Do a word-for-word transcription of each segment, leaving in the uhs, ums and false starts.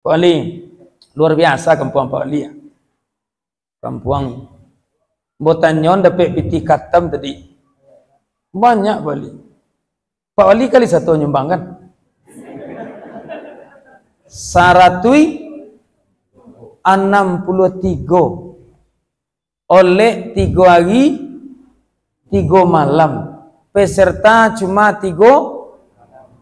Pak Wali, luar biasa kampuang Pak Wali. Kampuang. Botanyon dapek pitih katam tadi. Banyak Pak Wali. Pak Wali kali sato nyumbang kan? Saratuih anam puluah tigo. Oleh tigo hari, tigo malam. Peserta cuma tigo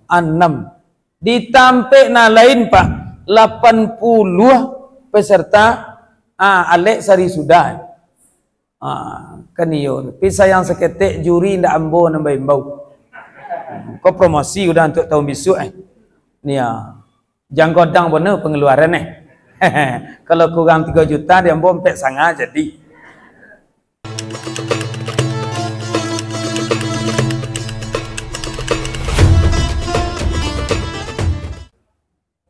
anam. Di tampek nan lain, Pak, lapan puluah peserta, ah, alek sari sudah. Ah, kan iyo. Tapi sayang saketek juri ndak ambo nan baimbau. Ko promosi udah untuk tahun bisuak, eh. Ni ya. Janggodang bana pangaluaran, eh. Kalau kurang tigo juta, di ambo ampek sanga jadi.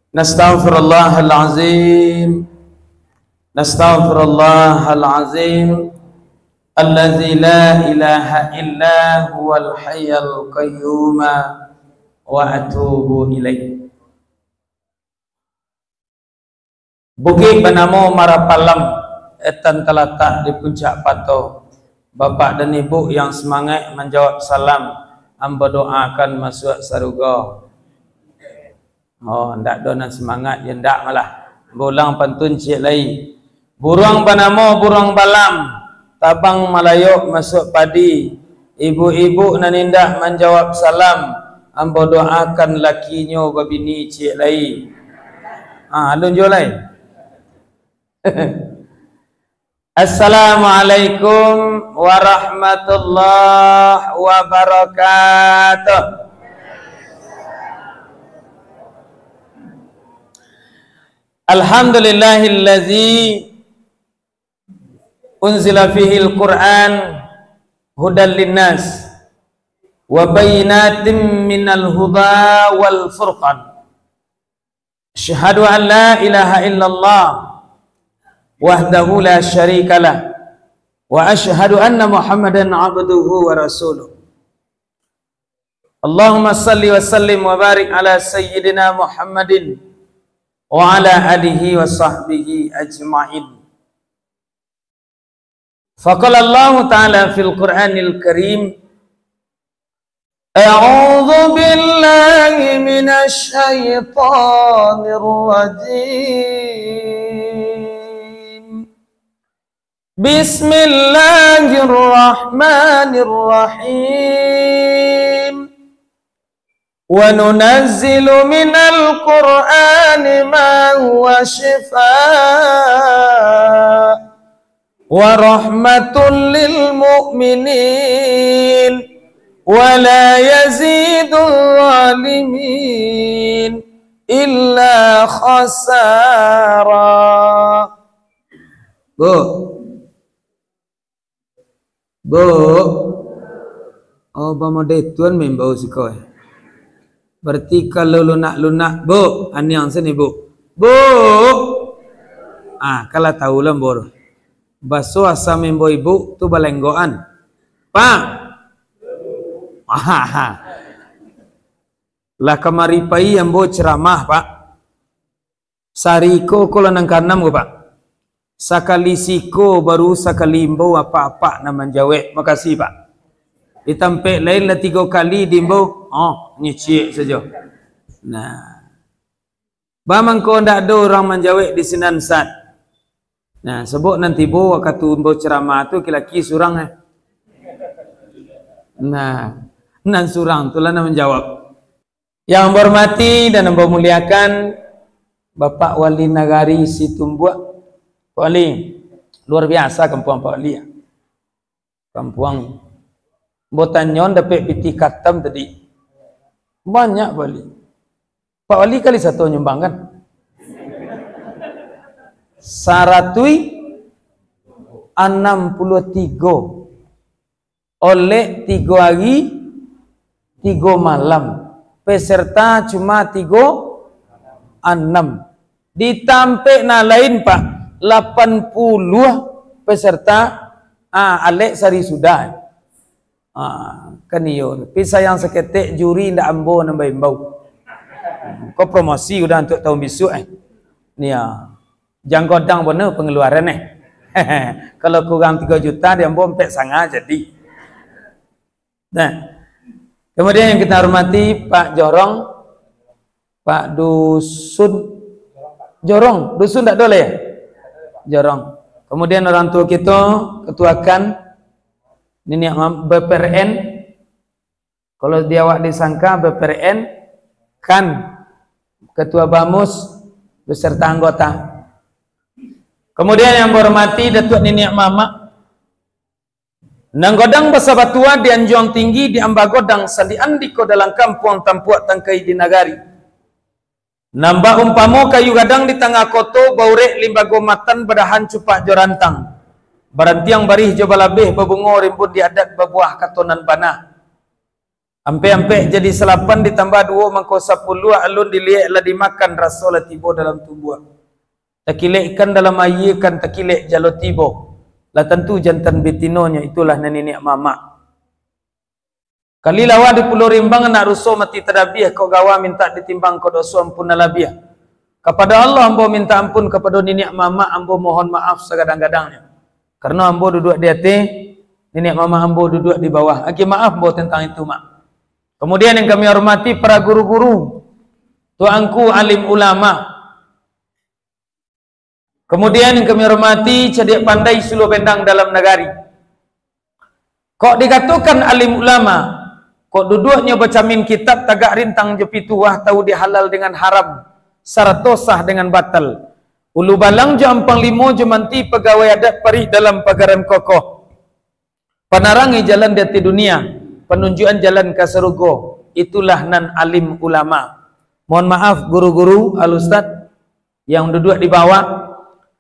Nastaghfirullahalazim. Nastaghfirullahalazim. Allazi la ilaha illa huwal hayyul qayyum. Wa atubu ilaih. Bukik banamo Marapalam, etan talatak di puncak pato. Bapak dan Ibu yang semangat manjawab salam, ambo doakan masuak sarugo. Oh, ndak do nan semangat, yo ndak malah. Ambo ulang pantun ciek lai. Buruang banamo Buruang Balam, tabang malayok masuak padi. Ibu-ibu nan indak manjawab salam, ambo doakan lakinyo babini ciek lai. Ha, alun juo lai. Assalamualaikum warahmatullahi wabarakatuh. Alhamdulillahillazi unzila fihil Qur'an hudal linnas wa bayyinatim minal huda wal furqan. Asyhadu an la ilaha illallah wahdahu la syarikalah, wa asyhadu anna Muhammadan abduhu wa rasuluh. Allahumma salli wa sallim wa barik ala sayyidina Muhammadin wa ala alihi wa sahbihi ajma'in. Faqala Allahu ta'ala fil Qur'anil Karim, a'udzu billahi minasy syaithanir rajim. Bismillahirrahmanirrahim. Wa nunazzilu minal Qur'ani ma huwa syifa wa rahmatun lil mu'minin, wa la yazidul zalimin illa khasara. Bu. Bu. Oh, bamodel tuan maimbau siko, eh. Berarti kalau lunak-lunak, Bu, aniang sini, Bu. Bu. Ah, kalau tahu lah, Bu. Baso asa maimbau ibu tu balenggokan. Pak. Lah kamari pai ambo ceramah, Pak. Sari ko, ko lah nan kaanam ko, Pak. Sakali siko baru sakali imbau apak-apak nan manjawek. Makasih, Pak. Di tampek lain lah tigo kali diimbau, oh, nyicik sajo. Nah. Ba mangko ndak ado urang manjawek di sinan, Sat. Nah, sabab nan tibo wakatu imbau ceramah tu laki-laki surang, eh. Nah, nan surang tu lah nan manjawab. Yang ambo hormati dan ambo muliakan Bapak Wali Nagari Situmbuak. Pak Wali, luar biasa kampuang Pak Wali, ya. Kampuang. Botanyon dapek pitih katam tadi. Banyak Pak Wali. Pak Wali kali sato nyumbang kan? Saratuih anam puluah tigo. Oleh tigo hari, tigo malam. Peserta cuma tigo anam. Di tampek nan lain, Pak, lapan puluah peserta, ah, alek sari sudah. Ah, kan iyo. Tapi sayang saketek juri ndak ambo nan baimbau. Ko promosi udah untuk tahun bisuak, eh. Ni ya, jan godang bana pangaluaran eh. Kalau kurang tigo juta, di ambo ampek sanga jadi. Nah, kemudian yang kita hormati Pak Jorong, Pak Dusun, Jorong, Dusun tak boleh ya? Jorong. Kemudian orang tua kita, ketua kan, niniak mam-, B P R N, kalau di awak disangka B P R N, kan, ketua bamus, beserta anggota. Kemudian yang berhormati Datuk Niniak Mamak, Nan godang basa batua di anjuang tinggi, di amba godang sandi andiko dalam kampuang tampuak tangkai di nagari. Nan bak umpamo kayu gadang di tangah koto, baurek limbago matan badahan cupak jo rantang. Barantiang barih jo balabeh, babungo rimbun di adat, babuah kato nan bana. Ampek-ampek jadi salapan, ditambah duo mangko sapuluah, alun diliek lah dimakan, raso lah tibo dalam tumbuak. Takilek ikan dalam aia, kan takilek jalo tibo. Lah tantu jantan betinonyo, itulah nan niniak mamak. Kali lawa di Pulau Rimbang, anak ruso mati tadabiah, kok gawa mintak ditimbang, kok doso ampun nan labiah. Kapado Allah ambo mintak ampun, kapado niniak mamak ambo mohon maaf sagadang-gadangnyo. Karano ambo duduak di ateh, niniak mamak ambo duduak di bawah. Agiah maaf ambo tentang itu, Mak. Kemudian yang kami hormati para guru-guru, tuangku alim ulama, Kemudian yang kami hormati cadiak pandai suluah bendang dalam nagari. Kok dikatokan alim ulama, kok duduaknyo bacamin kitab, tagak rintang jo pituah, tahu di halal dengan haram, sarato sah dengan batal. Ulu balang jo ampang limo, jo manti pagawai adat, parik dalam pagaran kokoh. Panarangi jalan di ateh dunia, panunjuan jalan ka sarugo, itulah nan alim ulama. Mohon maaf, guru-guru, al-ustad yang duduak di bawah,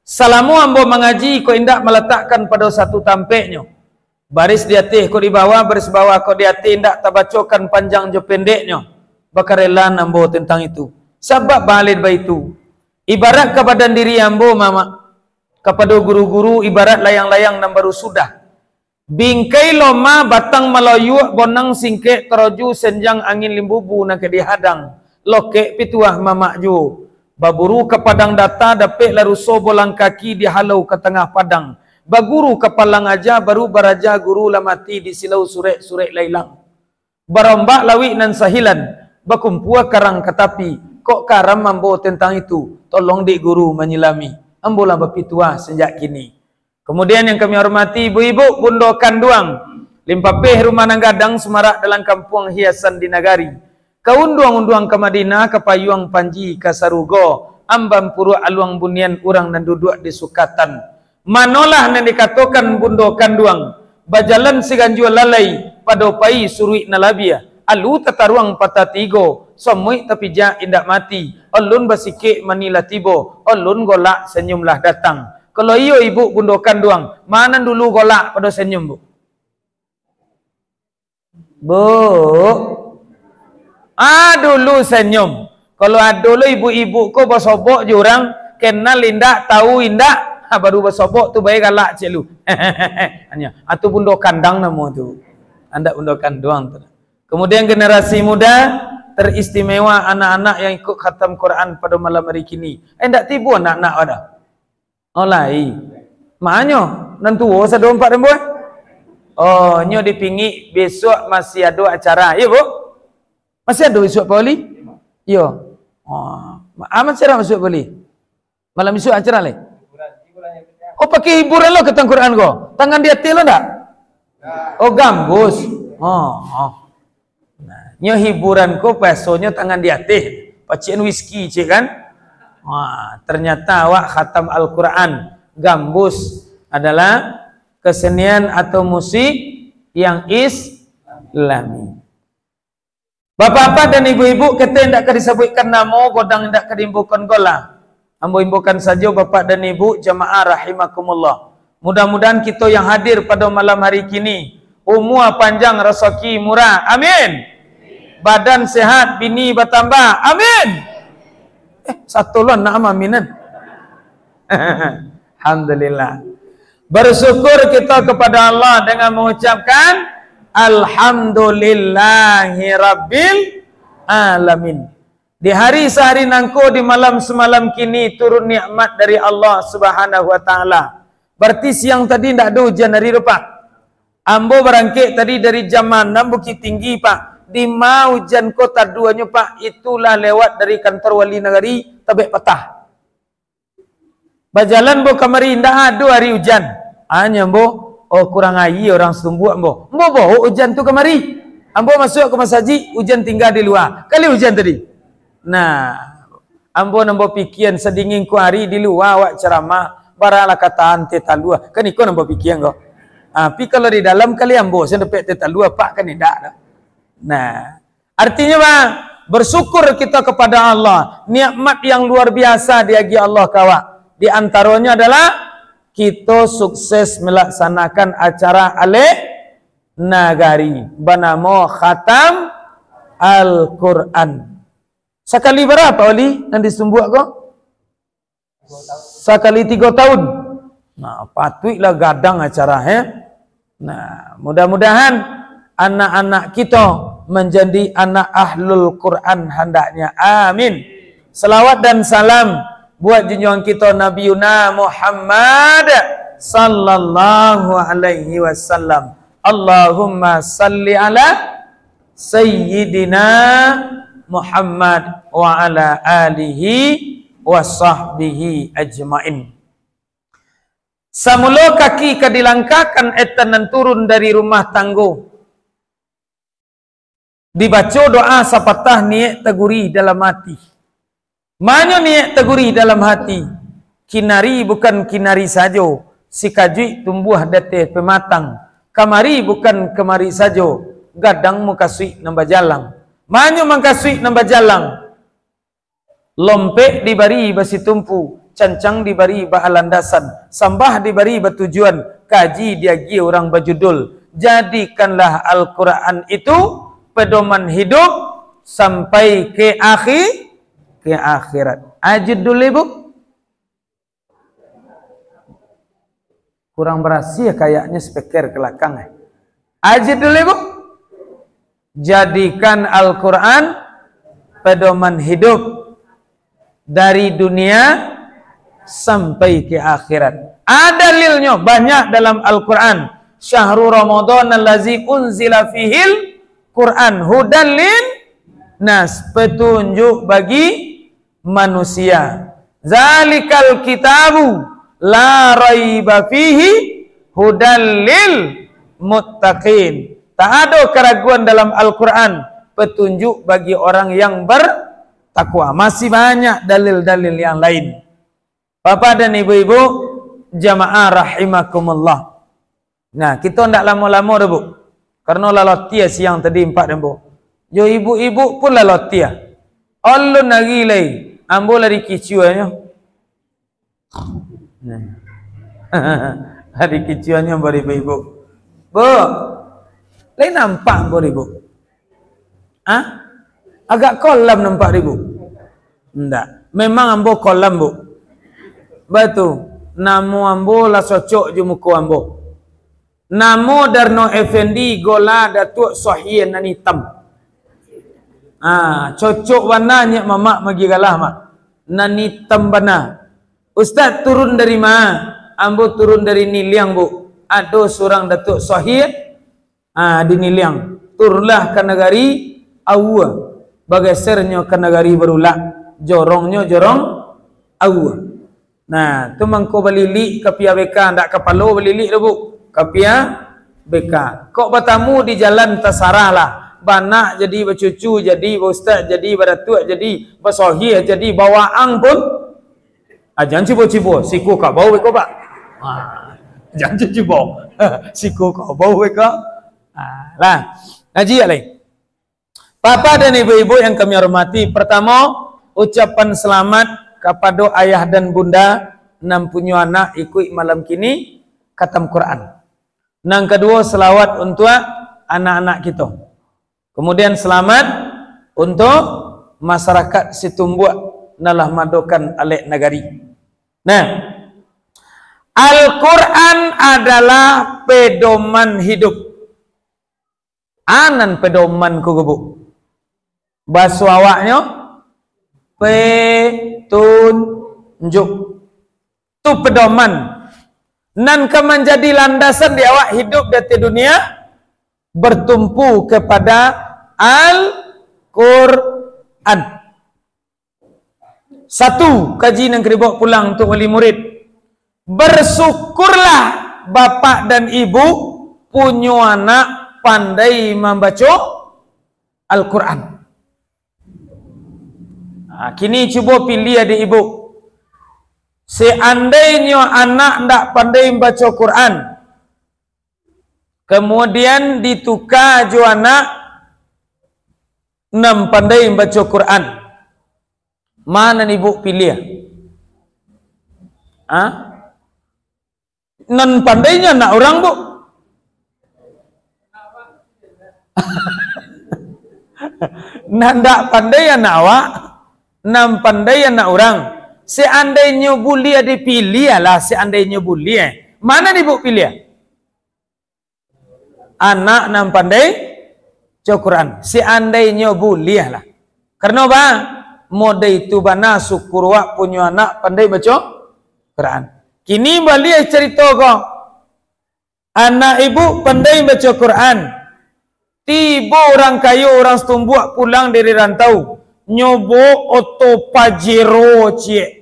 salamo ambo mangaji, kok indak malatakkan pado satu tampeknyo. Baris di ateh kok di bawah, baris bawah kok di ateh, indak tabacokan panjang jo pendeknyo. Bakarelaan ambo tentang itu. Sabab baalin baitu, ibarat ka badan diri ambo, mamak, kapado guru-guru, ibarat layang-layang nan baru sudah. Bingkai loma, batang maloyuak, bonang singkek taroju, senjang angin limbubu nan ka dihadang, lokek pituah mamak juo. Baburu ka padang data, dapek lah ruso bolang kaki, dihalau ka tangah padang. Baguru ka palang aja, baru baraja guru lah mati, disilau surek, surek lah ilang. Barombak lawik nan sahilan, bakumpua karang ka tapi, kok karam ambo tentang itu, tolong dek guru manyilami, ambo lah bapituah sanjak kini. Kemudian yang kami hormati ibu-ibu, bundo kanduang, limpapeh rumah nan gadang, sumarak dalam kampuang, hiasan di nagari. Ka unduang-unduang ka Madinah, ka payuang panji ka sarugo, amban puruak aluang bunian, urang nan duduak di sukatan. Manolah nan dikatokan bundo kanduang, bajalan siganjua lalai, pado pai suruik nan labiah, alu tataruang patah tigo, somuik tapijak indak mati, olun basikek mani lah tibo, olun golak sanyum lah datang. Kalau iyo ibu bundo kanduang, ma nan dulu golak pado sanyum, Bu? Bu. Ah, dulu sanyum. Kalau ado lo ibu-ibu ko basobok jo urang, kenal indak, tahu indak, ha, baru basobok tu bae galak cek lu. Hanyo, atu bundo kandang namo tu. Andak bundo kanduang tu. Kemudian generasi muda, teristimewa anak-anak yang ikut khatam Quran pada malam hari kini. Eh, ndak tibo anak-anak ado. Oh, lai. Manyo, nan tuo sado ampek den, Boy? Oh, nyo di pingik, besok masih ado acara. Iyo, Bu? Masih ado besok, Pak Wali? Iyo. Oh, ma-, ah, masih ado besok, Pak Wali? Malam besok acara lai? Oh, pakai hiburan lo ka Quran ko? Tangan di ateh lo ndak? Oh, gambus. Oh, oh. Nah, nyo hiburan ko, pasonyo tangan di ateh, pacikan whisky, cek kan? Wah, ternyata awak khatam Al-Quran, gambus adalah kesenian atau musik yang islami. Bapak-bapak dan ibu-ibu, kete indak ka disabuikkan namo, godang indak ka diimbaukan gola. Ambo imbaukan sajo, Bapak dan Ibu, jamaah rahimakumullah. Mudah-mudahan kito yang hadir pada malam hari kini, umua panjang, rasaki murah. Amin. Badan sehat, bini batambah. Amin. Eh, satu lo nak amin, kan? Alhamdulillah. Bersyukur kita kepada Allah dengan mengucapkan, "Alhamdulillahirabbil alamin." Di hari sahari nangko, di malam samalam kini, turun nikmat dari Allah Subhanahu wa Ta'ala. Bararti siang tadi ndak ado ujan hari tu, Pak. Ambo barangkek tadi dari jam anam Bukittinggi, Pak. Dima ujan ko taduanyo, Pak? Itulah lewat dari kantor wali nagari, tabek patah. Bajalan ambo kamari, indak ado ari ujan. Anyo ambo, oh, kurang aia urang Situmbuak ambo. Ambo baok ujan tu kamari. Ambo masuak ka masajik, ujan tingga di lua. Kali ujan tadi. Nah, ambo nan bapikian sadingin ko ari di lua awak caramah, baralah kataan teh talua. Kan iko nan bapikian ko. Ah, tapi kalau di dalam kali ambo, sen dapek teh talua, Pak, kan indak dah. Nah, artinya, Pak, bersyukur kita kepada Allah. Nikmat yang luar biasa diagiah Allah ka awak. Di antaronyo adalah kita sukses melaksanakan acara alek nagari banamo Khatam Al-Quran. Sakali bara, Pak Wali, nan di Situmbuak ko? Sakali tigo tahun. Nah, patuiklah gadang acara, eh. Nah, mudah-mudahan anak-anak kita menjadi anak ahlul Quran handaknya. Amin. Salawat dan salam buat junjungan kita Nabiuna Muhammad sallallahu alaihi wasallam. Allahumma salli ala Sayyidina Muhammad wa ala alihi wa sahbihi ajmain. Samulo kaki ka dilangkahkan, etan nan turun dari rumah tanggo, dibaco doa sapatah niaik tagurih dalam ati. Manyo niaik tagurih dalam hati, kinari bukan kinari sajo, sikajuik tumbuah di ateh pamatang, kamari bukan kamari sajo, gadang mukasuik nan bajalang. Manyo mangkasuik nan bajalang, lompek dibari basitumpu, cancang dibari baalandasan, sambah dibari batujuan, kaji diagiah urang bajudul, jadikanlah Al-Quran itu pedoman hidup sampai ke akhi-, ke akhirat. Aja dulu, Ibu. Kurang barasiah kayaknya speaker ka balakang, eh. Aja dulu, Ibu. Jadikan Al-Quran pedoman hidup dari dunia sampai ke akhirat. Ada dalilnyo banyak dalam Al-Quran. Syahru Ramadan allazi unzila fihil Quran hudan lin nas, petunjuk bagi manusia. Zalikal kitabu la raiba fihi hudan lil muttaqin. Tak ada keraguan dalam Al-Quran, petunjuk bagi orang yang bertakwa. Masih banyak dalil-dalil yang lain. Bapak dan ibu-ibu, jamaah rahimakumullah. Nah, kita ndak lamo-lamo doh, Bu. Karena lah lotiah siang tadi ambo. Yo, ibu-ibu pun lah lotiah. Alun lagi lai, ambo lah dikicuanyo. Nah. Lah dikicuanyo ambo ibu-ibu. Bu, lai nampak ambo, Ibu? Ah? Agak kolam nampak, Ibu? Ndak. Memang ambo kolam, Bu. Baitu. Namo ambo lah cocok jo muko ambo. Namo Darno Effendi, gola Datuak Sohie nan itam. Ah, cocok bana nyo mamak magigalah, Mak. Nan itam bana. Ustaz turun dari ma? Ambo turun dari Niliang, Bu. Ado surang Datuak Sohie, ah, di Niliang. Turunlah ka nagari Aua. Bagesernyo ka nagari Barulak. Jorongnyo jorong Aua. Nah, tu mangko balilik ka pia B K, ndak kapalo balilik doh, Bu. Ka pia B K. Kok batamu di jalan, tasarahlah. Banak jadi, bacucu jadi, baustaz jadi, badatuak jadi, basohie jadi, bawaang pun. Ah, jan cibo-cibo, siko kabau beko, Pak. Ah, jan cibo-cibo. Siko kabau beko. Ah, lah. Ngaji lai. Bapak dan ibu-ibu yang kami hormati, pertamo, ucapan selamat kapado ayah dan bunda nan punyo anak ikuik malam kini khatam Quran. Nan kaduo, selawat untuak anak-anak kito. Kemudian, selamat untuak masyarakat Situmbuak nan lah maadokan alek nagari. Nah, Al-Quran adalah pedoman hidup. Anan pedoman ko, Bu. Baso awaknyo, petunjuk. Tu pedoman nan ka manjadi landasan di awak hidup di ateh dunia, bertumpu kepada Al-Quran. Satu, kaji nan ka dibawa pulang untuk wali murid. Bersyukurlah bapak dan ibu punyo anak pandai mambaco Al-Quran. Ha, kini cubo piliah dek ibu. Seandainyo anak ndak pandai mambaco Quran, kemudian dituka jo anak nan pandai mambaco Quran, ma nan ibu piliah? Ha? Nan pandainyo anak urang, Bu. Nan ndak pandai anak awak, nan pandai anak urang. Seandainyo buliah dipiliah lah, seandainyo buliah. Ma nan ibu piliah? Anak nan pandai baco Quran. Seandainyo buliah lah. Karano ba? Modai tu bana syukur wak punyo anak pandai baco Quran. Kini baliak carito ko. Anak ibu pandai baco Quran. Tibo urang kayo, urang satumbuak pulang dari rantau. Nyo bawok oto Pajero ciek.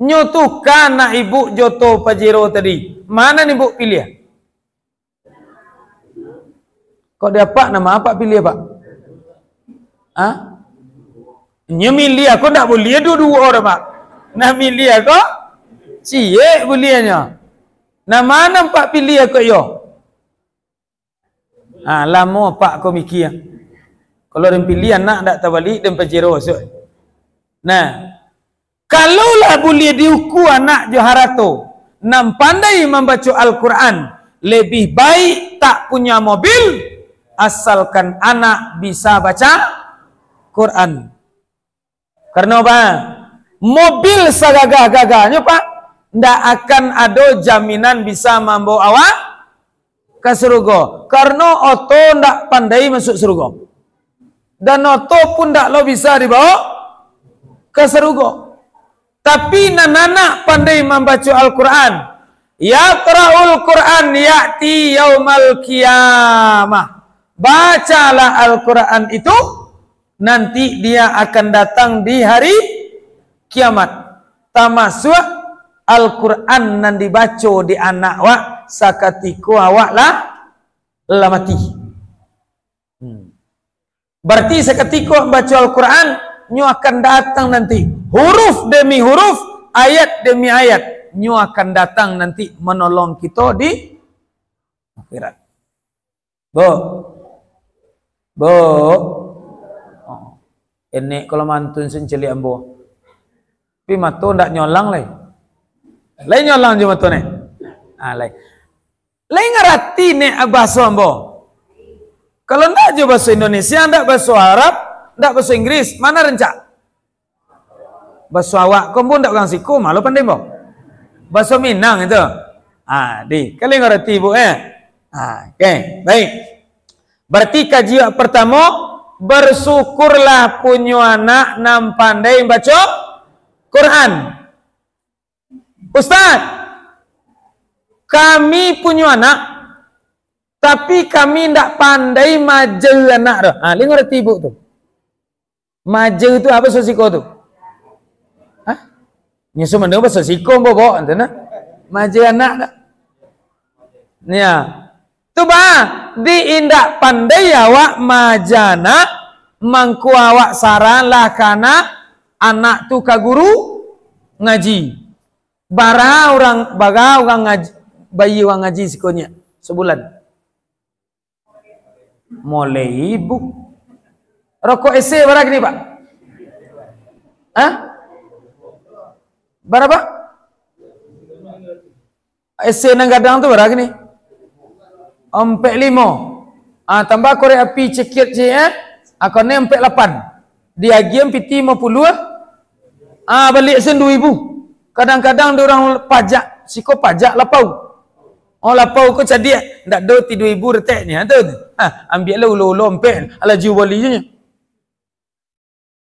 Nyo tuka anak ibu jo oto Pajero tadi. Ma nan ibu piliah? Kok di apak, nan ma apak piliah, Pak? Ha? Nyo miliah, kok ndak buliah duo-duo doh, Pak? Nah, miliah kok? Ciek buliahnyo. Nah, ma nan apak piliah kok yo? Ha, lamo apak ko mikia. Kalau den piliah anak ndak tabaliak, den Pajero masuak. Nah, kalau lah buliah diukua anak jo harato, nan pandai mambaco Al-Quran, labiah baik tak punya mobil, asalkan anak bisa baca Quran. Karano ba? Mobil sagagah-gagahnyo, Pak, ndak akan ado jaminan bisa mambawa awak ka sarugo. Karano oto ndak pandai masuak sarugo. Dan oto pun ndak lo bisa dibawa ka sarugo. Tapi nan anak pandai mambaco Al-Quran, yaqra'ul Quran ya'ti yaumal qiyamah. Bacalah Al-Quran itu, nanti dia akan datang di hari kiamat. Tamasuak Al-Quran nan dibaco di anak awak sakatiko awak lah, lah mati. Hmm. Berarti sakatiko mambaco Al-Quran, nyo akan datang nanti. Huruf demi huruf, ayat demi ayat, nyo akan datang nanti manolong kito di akhirat. Bu. Bu. Oh. Enek kalau mantun sen caliak ambo. Tapi mato ndak nyolang lai. Lai nyolang jo mato ne. Ah, lai. Lai ngarati nek bahaso ambo? Kalau ndak jo bahaso Indonesia, ndak bahaso Arab, ndak bahaso Inggris, ma nan rancak? Bahaso awak ko ambo ndak urang siko, ma lo pandai ambo? Bahaso Minang itu. Ah, di, kalian ngarati, Bu, eh? Ah, oke, baik. Berarti kaji awak pertamo, bersyukurlah punyo anak nan pandai baco Quran. Ustaz, kami punyo anak, tapi kami ndak pandai maaja anak tu. Ha, lai ngarati ibu tu. Maaja tu apo bahaso siko tu? Hah? Nyo sumando bahaso siko, Bobo, ente nah. Maaja anak tu. Nia. Tu ba, di indak pandai awak maaja anak, mangko awak saranlah ka anak, anak tu ka guru ngaji. Bara urang, bara urang ngaji, bayia urang ngaji siko nyo sabulan? Molai ibu. Rokok ese bara kini, Pak? Hah? Bara, Pak? Ese nan gadang tu bara kini? Ampek limo. Ah, tambah korek api cikiak ciek, eh? Ah, kono ampek lapan. Diagiah piti limo puluah. Ah, baliak sen duo ribu. Kadang-kadang di urang pajak, siko pajak lapau. Oh, lapau ko cadiak, ndak do ti duo ribu retek ni, ha, tu. Ha, ambiaklah ulo-ulo ampek, alah jiwa bali je nyo.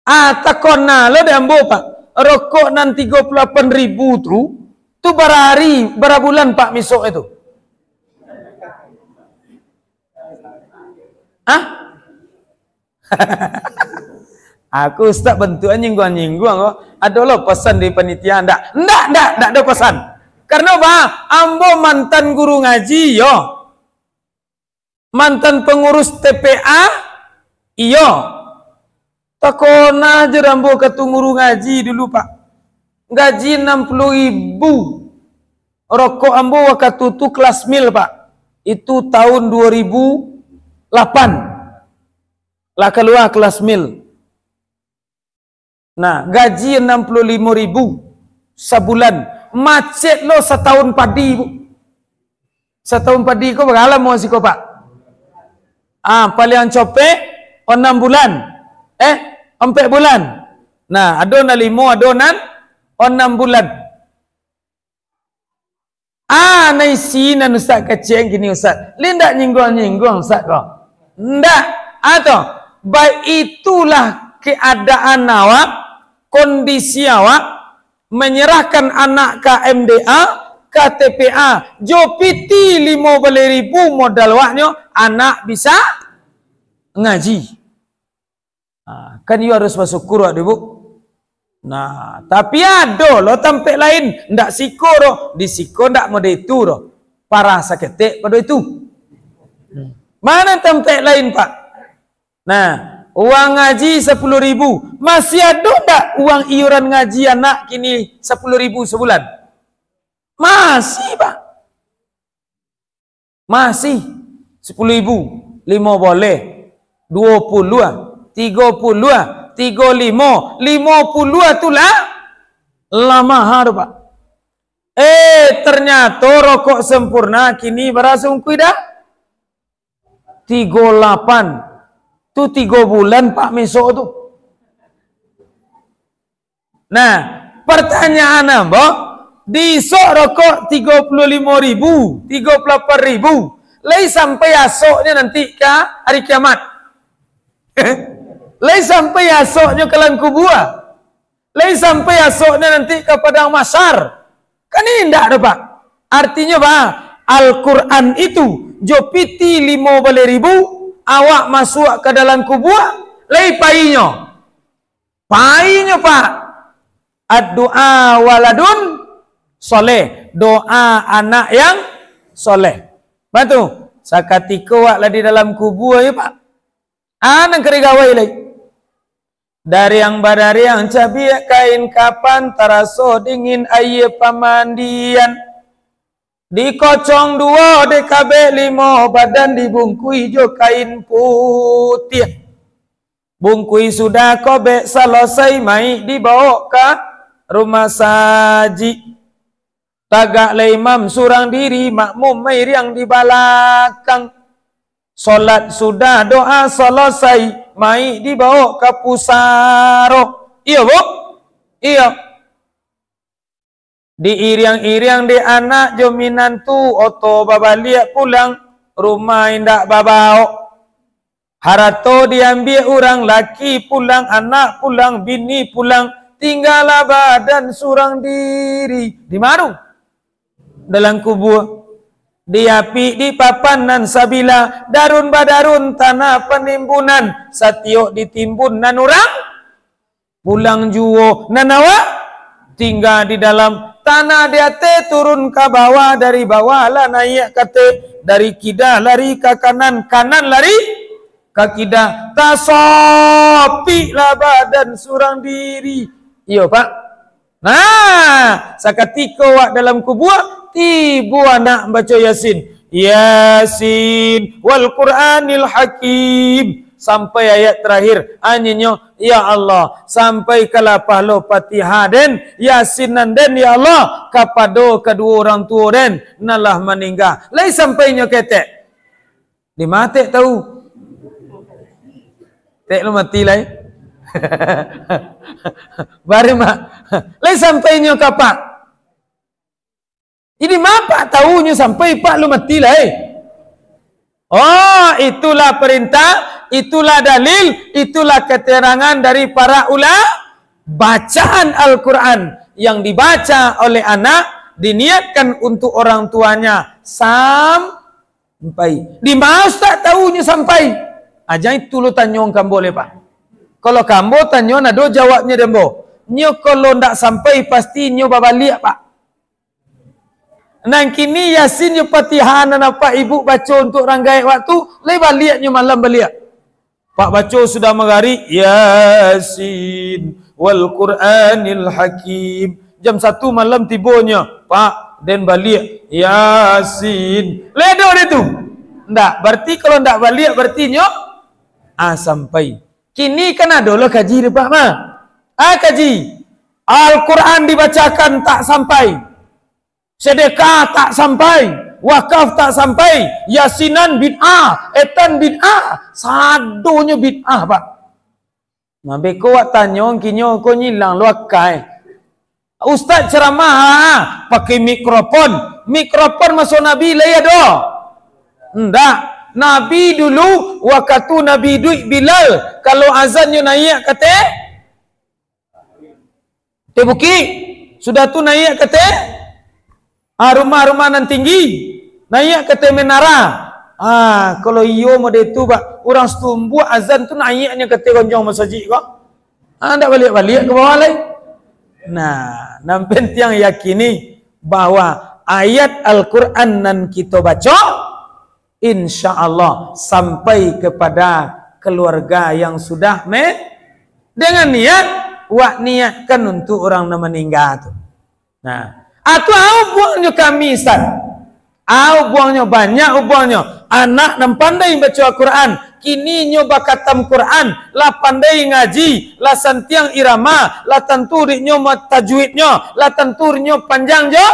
Ah, takona lo dek ambo, Pak. Rokok nan tigo puluah lapan ribu tu, tu bara ari, bara bulan, Pak, misok itu? Hah? Aku, Ustaz, bantuak nyingguang-nyingguang ko. Ado lo pasan dari panitia? Ndak, ndak, ndak, ndak ado pasan. Karano, Pak, ambo mantan guru ngaji, yo. Mantan pangurus T P A, iyo. Takona jo ambo ka tu guru ngaji dulu, Pak. Gaji anam puluah ribu. Rokok ambo wakatu tu Kelas Mil, Pak. Itu tahun dua ribu lapan. Lah kalua Kelas Mil. Nah, gaji anam puluah limo ribu sabulan. Macet lo satahun padi, Bu. Satahun padi ko bara lamo siko, Pak? Ah, paliang copek, anam bulan. Eh, ampek bulan. Nah, ado nan limo, ado nan anam bulan. Ah, nan isi nan Ustaz kecek kini, Ustaz. Lai ndak nyingguang-nyingguang, Ustaz, ko? Ndak. Atau, baik itulah keadaan awak, kondisi awak, manyarahkan anak ka M D A, ka T P A, jo piti limo baleh ribu modal awaknyo, anak bisa ngaji. Ha, kan iyo harus basyukur awak tu, Bu. Nah, tapi ado lo tampek lain, ndak siko doh, di siko ndak mode itu doh. Parah saketek pado itu. Mana tampek lain, Pak? Nah, uang ngaji sapuluah ribu. Masih ado ndak uang iuran ngaji anak kini sapuluah ribu sabulan? Masih, Pak. Masih sapuluah ribu, limo baleh, duo puluah, tigo puluah, tigo limo, limo puluah tu lah, lah maha tu, Pak. Eh, ternyato rokok Sempurna kini bara sabungkuih dah? Tigo lapan. Tu tigo bulan, Pak, misok tu. Nah, pertanyaan ambo, di isok rokok tigo puluah limo ribu, tigo puluah lapan ribu, lai sampai asoknyo nanti ka hari kiamat? Lai sampai asoknyo ka alam kubua? Lai sampai asoknyo nanti ka padang mahsyar? Kan indak doh, Pak. Artinyo, Pak, Al-Quran itu jo piti limo baleh ribu, awak masuak ka dalam kubua, lai painyo? Painyo, Pak. Ad-du'a waladun soleh. Doa anak yang soleh. Batu, sakatiko awak lah di dalam kubua, yo, Pak. Ah, nan ka digawai lai. Dariang badariang cabiak kain kapan, taraso dingin aia pamandian. Dikocong duo dek kabek limo, badan dibungkui jo kain putiah. Bungkui sudah kobek salosai, mayik dibawok ka rumah sajik. Tagaklah imam surang diri, makmum mairiang di balakang. Solat sudah doa salosai, mayik dibawok ka pusaro. Iyo, Bu? Iyo. Diiriang-iriang dek anak jo minantu, oto babaliak pulang, rumah indak babawok. Harato diambiak urang, laki pulang, anak pulang, bini pulang, tinggalah badan surang diri. Di mano? Dalam kubua. Diapik di papan nan sabilah, darun badarun tanah panimbunan, satiok ditimbun nan urang pulang juo, nan awak tingga di dalam. Tanah di ateh turun ka bawah, dari bawah lah naiak ka ateh, dari kida lari ka kanan, kanan lari ka kida. Tasopiklah badan surang diri. Iyo, Pak. Nah, sakatiko awak dalam kubua, tibo anak baco Yasin. Yasin wal Qur'anil Hakim. Sampai ayat terakhir, anyinyo, "Ya Allah, sampaikanlah pahalo Fatihah den, Yasin nan den, ya Allah, kapado kaduo urang tuo den, nan lah maningga." Lai sampai inyo ketek. Di ma tek tahu? Tek lu mati lai. Bari mak. Lai sampai inyo ka apak? Jadi, ma apak tahu nyo sampai apak lu mati lai? Oh, itulah perintah Itulah dalil, itulah keterangan dari para ulama. Bacaan Al-Quran yang dibaca oleh anak diniatkan untuk orang tuanya sampai. Di ma Ustaz tahunyo sampai? Aja itu lo tanyo ka ambo le, Pak. Kalau ka ambo tanyo, nado jawabnyo di ambo. Nyo kalau ndak sampai, pasti nyo babaliak, Pak. Nan kini Yasin jo Fatihah nan apak ibu baco untuk urang gaek waktu, lai baliak nyo malam baliak. Pak baco sudah magarik, "Yasin wal Qur'anil Hakim." Jam satu malam tibonyo, "Pak, den baliak, Yasin." Ledo deh tu. Ndak, berarti kalau ndak baliak, berarti nyo, ah, sampai. Kini kan ado lo kaji dek Pak mah. Ah, kaji. Al-Quran dibacakan tak sampai. Sedekah tak sampai, wakaf tak sampai, yasinan bid'ah, etan bid'ah, sadonyo bid'ah, Pak. Nah, beko wak tanyo, kinyo ko nyilang lo akai. Ustaz ceramah, ah, pakai mikrofon. Mikrofon maso Nabi lai ado? Ndak. Nabi dulu, wakatu Nabi iduik Bilal, kalau azan nyo naiak kate, Teh bukik, sudah tu naiak ka teh, ah, rumah-rumah nan tinggi, naiak ka teh menara. Ah, kalau iyo mode tu, Pak, urang Situmbuak azan tu naiaknyo ka teh gonjong masajik ko. Ah, ndak baliak-baliak ka bawah lai. Nah, nan pantiang yakini bahwa ayat Al-Quran nan kito baco, insya Allah sampai kepada keluarga yang sudah me-, dengan niat, wak niatkan untuk urang nan maningga tu. Nah, atu au buangnyo kami, Ustaz. Au buangnyo, banyak ubuangnyo. Anak nan pandai baco Al-Quran, kini nyo bakatam Quran, lah pandai ngaji, lah santiang irama, lah tantu diknyo ma-, tajwidnyo, lah tantu diknyo panjang jo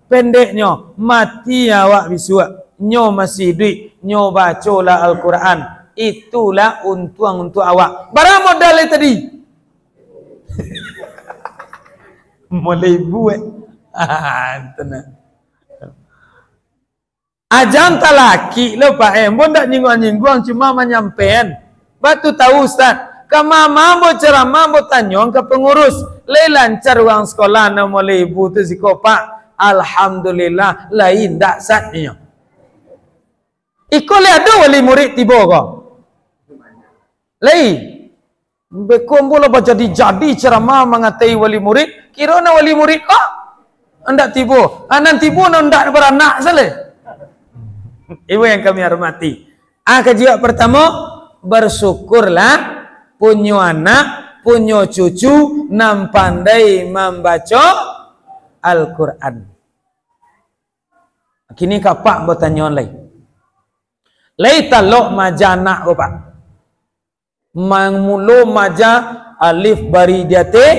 pendeknyo, mati awak bisuak, nyo masih iduik, nyo bacolah Al-Quran. Itulah untuang untuk awak. Bara modal lai tadi? Mulai buek. Tenang. Ajan talakik lo, Pak, eh. Ambo ndak nyingguang-nyingguang, cuma manyampaian. Batu tahu, Ustaz. Ka mama ambo ceramah, ambo tanyo ka pengurus. Lai lancar uang sekolah anam baleh ribu tu siko, Pak? Alhamdulillah, lai ndak, Ustaz, inyo. Iko lai ado wali murid tibo ko? Lai. Beko ambo lah bajadi-jadi ceramah mangatai wali murid, kiro nan wali murid ko ndak tibo. Ah, nan tibo nan ndak baranak saleh. Ibu yang kami hormati. Ah, kaji awak partamo, bersyukurlah punyo anak, punyo cucu nan pandai mambaco Al-Quran. Kini ka apak batanyo lai. Lai talok maja anak ko, Pak? Mamulo maja alif bari di ateh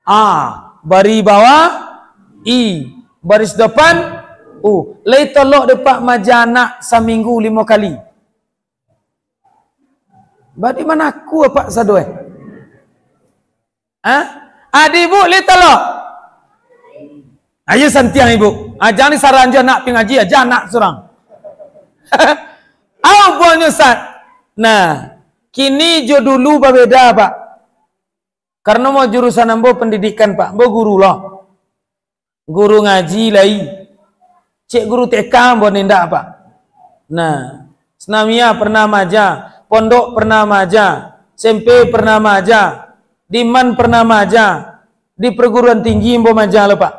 a, bari bawah i, baris depan u. Lai talok dek Pak maja anak saminggu limo kali? Badi manaku apak sado, eh? Ha? Adi ibu lai talok? Ayo santiang ibu. Ah, jan disaranjo anak pi ngaji, aja anak surang. Au buangnyo, Ustaz. Nah, kini jo dulu babeda, Pak. Karano mau jurusan ambo pendidikan, Pak. Ambo guru lo. Guru ngaji lai. Cek guru T K ambo nindak, Pak. Nah, Senamiah pernah maja, pondok pernah maja, S M P pernah maja, di man pernah maja, di perguruan tinggi ambo maja lo, Pak.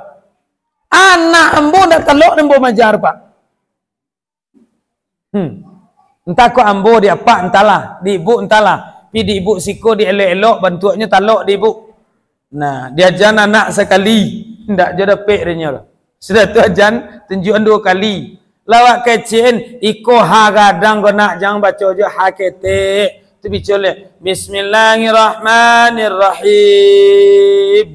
Anak ambo ndak talok ambo maja, Pak. Hmm. Entah kok ambo di apak, entahlah, di ibu, entahlah. Tapi di ibu siko di elok-elok bantuaknyo talok di ibu. Nah, diajan anak sakali, ndak jo dapek dek nyo lah. Sudah tu ajan tunjuakan duo kali. Lawak kecek, iko ha gadang ko nak, jan baco jo ha ketek. Tu bico le, "Bismillahirrahmanirrahim."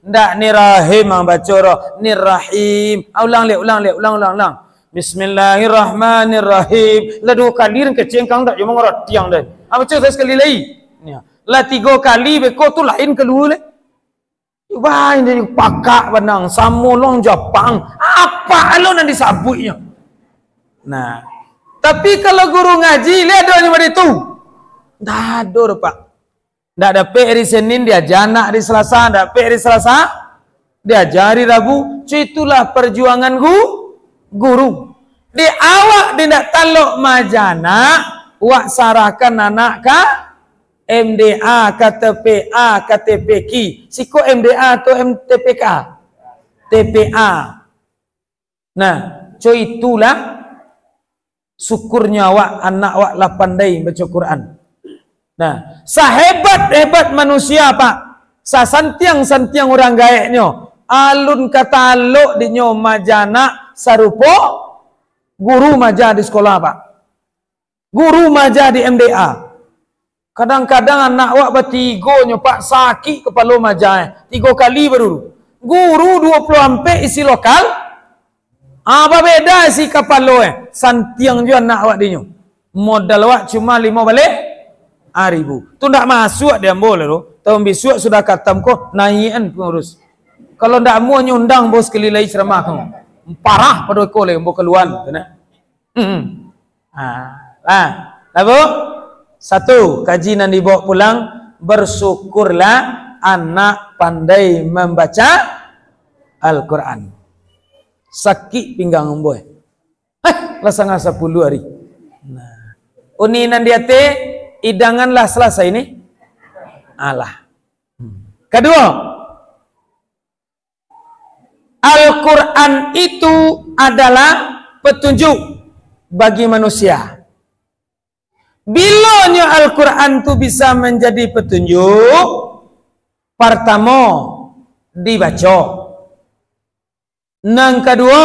Ndak ni rahim ang baco doh, ni rahim. Ah, ulang le, ulang le, ulang, ulang, ulang. "Bismillahirrahmanirrahim." Lah duo kali den kecek, ang ndak jo mangarati ang deh. Ah, baco sakali lai. Nya. Lah tigo kali beko tu lain kalua le. Wah, ini pakak banang, samo lo ang Japang. Apo lo nan disabuiknyo? Nah, Tapi kalau guru ngaji, lai ado nyo baitu? Ndak ado doh, Pak. Ndak dapek ari Senin, diaja anak ari Salasa, ndak dapek ari Salasa, diaja ari Rabu. Cuma itulah perjuangan gu-, guru. Dek awak di ndak talok maaja anak, wak sarahkan anak ka M D A, ka T P A, ka T P Q. Siko M D A atau M-, T P K? T P A. Nah, cuma itulah syukurnyo awak, anak awak lah pandai baco Quran. Nah, sahebat-hebat manusia, Pak, sasantiang-santiang urang gaeknyo, alun ka talok dinyo maaja anak sarupo guru maaja di sikola, Pak. Guru maaja di M D A. Kadang-kadang anak awak batigo nyo, Pak, sakik kapalo maaja, eh. Tigo kali baru. Guru duo puluah ampek isi lokal. Ah, babeda isi kapalo, eh. Santiang juo anak awak dinyo. Modal awak cuma limo baleh ribu. Tu ndak masuak di ambo lah tu. Tahun bisuak sudah katam ko, naiakan pangurus. Kalau ndak amuah nyo undang ambo sakali lai ceramah ko. Parah pado iko lai ambo kaluan tu nah. Hmm. Ha, lah. Lah, Bu? Satu, kaji nan dibawa pulang, bersyukurlah anak pandai mambaca Al-Quran. Sakik pinggang ambo, eh. Eh, lah sangah sapuluah ari. Nah. Uni nan di ateh, idangan lah salasai ni. Alah. Hmm. Kaduo, Al-Quran itu adalah petunjuk bagi manusia. Bilonyo Al-Quran tu bisa manjadi petunjuk, partamo, dibaco. Nan kaduo,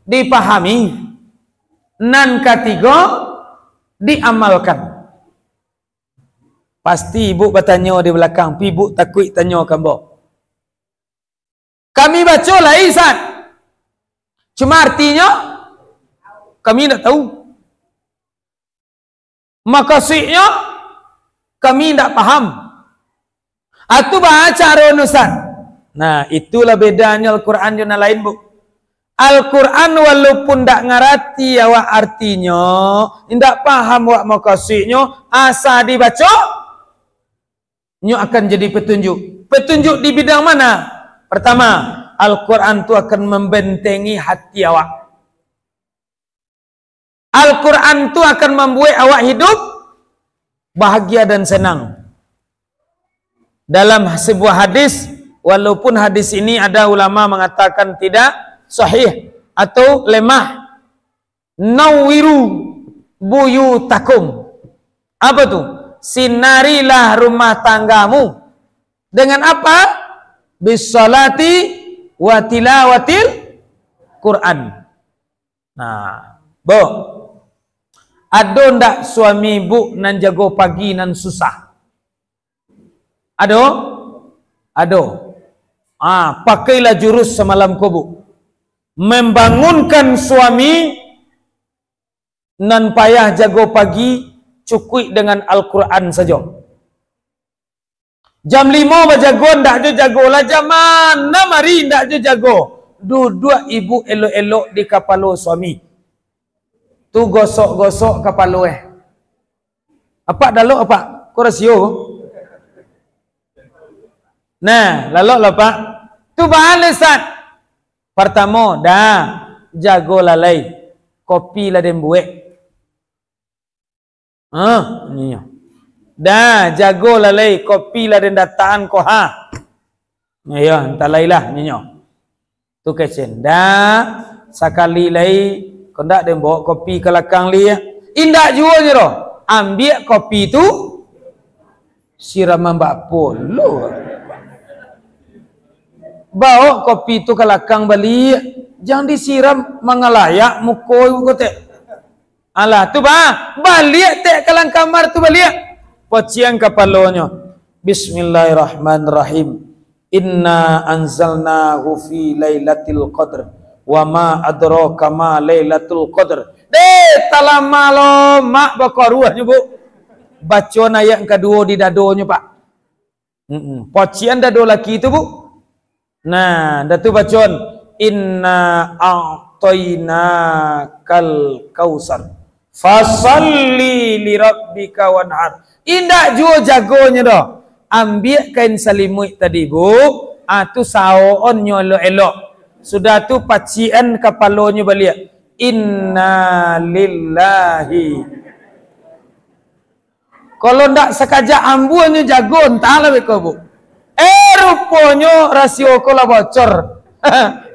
dipahami. Nan katigo, diamalkan. Pasti ibu batanyo di balakang, pi ibu takuik tanyo ka ambo. Kami baco lai, Ustaz. Cuma artinyo, kami indak tahu. Makasuiknyo, kami indak paham. Atu baa caronyo, Ustaz? Nah, itulah bedanyo Al-Quran jo nan lain, Bu. Al-Quran walaupun ndak ngarati awak artinyo, indak paham awak makasuiknyo, asa dibaco, nyo akan jadi petunjuk. Petunjuk di bidang mana? Pertama, Al-Quran tu akan membentengi hati awak. Al-Quran tu akan mambuek awak hidup bahagia dan senang. Dalam sebuah hadis, walaupun hadis ini ada ulama mangatakan tidak sahih atau lemah, "Nawwiru buyutakum." Apa tu? Sinarilah rumah tanggamu. Dengan apa? "Bissalati wa tilawatil Quran." Nah, Bu, ado ndak suami Bu nan jago pagi nan susah? Ado? Ado. Ah, pakailah jurus samalam ko, Bu. Membangunkan suami nan payah jago pagi, cukuik dengan Al-Quran sajo. Jam limo bajago, ndak jo jago lah. Jam anam ari, ndak jo jago. Duduak ibu elok-elok di kapalo suami. Tu gosok-gosok kapalo, eh. Apak lalok, Apak? Ko rasio ko? Nah, lalok lah, Pak. Tu baa lai, Ustaz? Partamo, dah, jago lalai. Kopi lah den buek. Ah, nyo. Dah, jago lalai, kopi lah den datakan ko, ha. Iyo, antah lai lah, nyo. Tu kecen. Dah, sakali lai, ko ndak den baok kopi ka lakang lai. Indak juo nyo doh. Ambiak kopi tu, siraman bak apo lo? Baok kopi tu ka lakang baliak. Jan disiram, mangalayak muko ibu kotek. Alah, tu baa, baliak tek ka dalam kamar tu baliak. Pocian kapalonyo. Bismillahirrahmanirrahim. Inna anzalnahu fi lailatul qadr. Wa ma adraka ma lailatul qadr. Deh, talama lo mak bakaruahnyo, Bu. Bacoan ayat kaduo di dadonyo, Pak. Mm-mm. Pocian dado laki tu, Bu. Nah, dah tu bacoan, "Inna a'tainaka." a'tainakal kautsar. Fasalli lirabbika wanhar. Indak juo jagonyo doh. Ambiak kain salimuik tadi, Bu. Ah, tu saoonnyo elok-elok. Sudah tu pacikan kapalonyo baliak. Innalillahi. Kalau ndak sakajak ambuanyo jago, antahlah beko, Bu. Eh, ruponyo rasio ko lah bocor.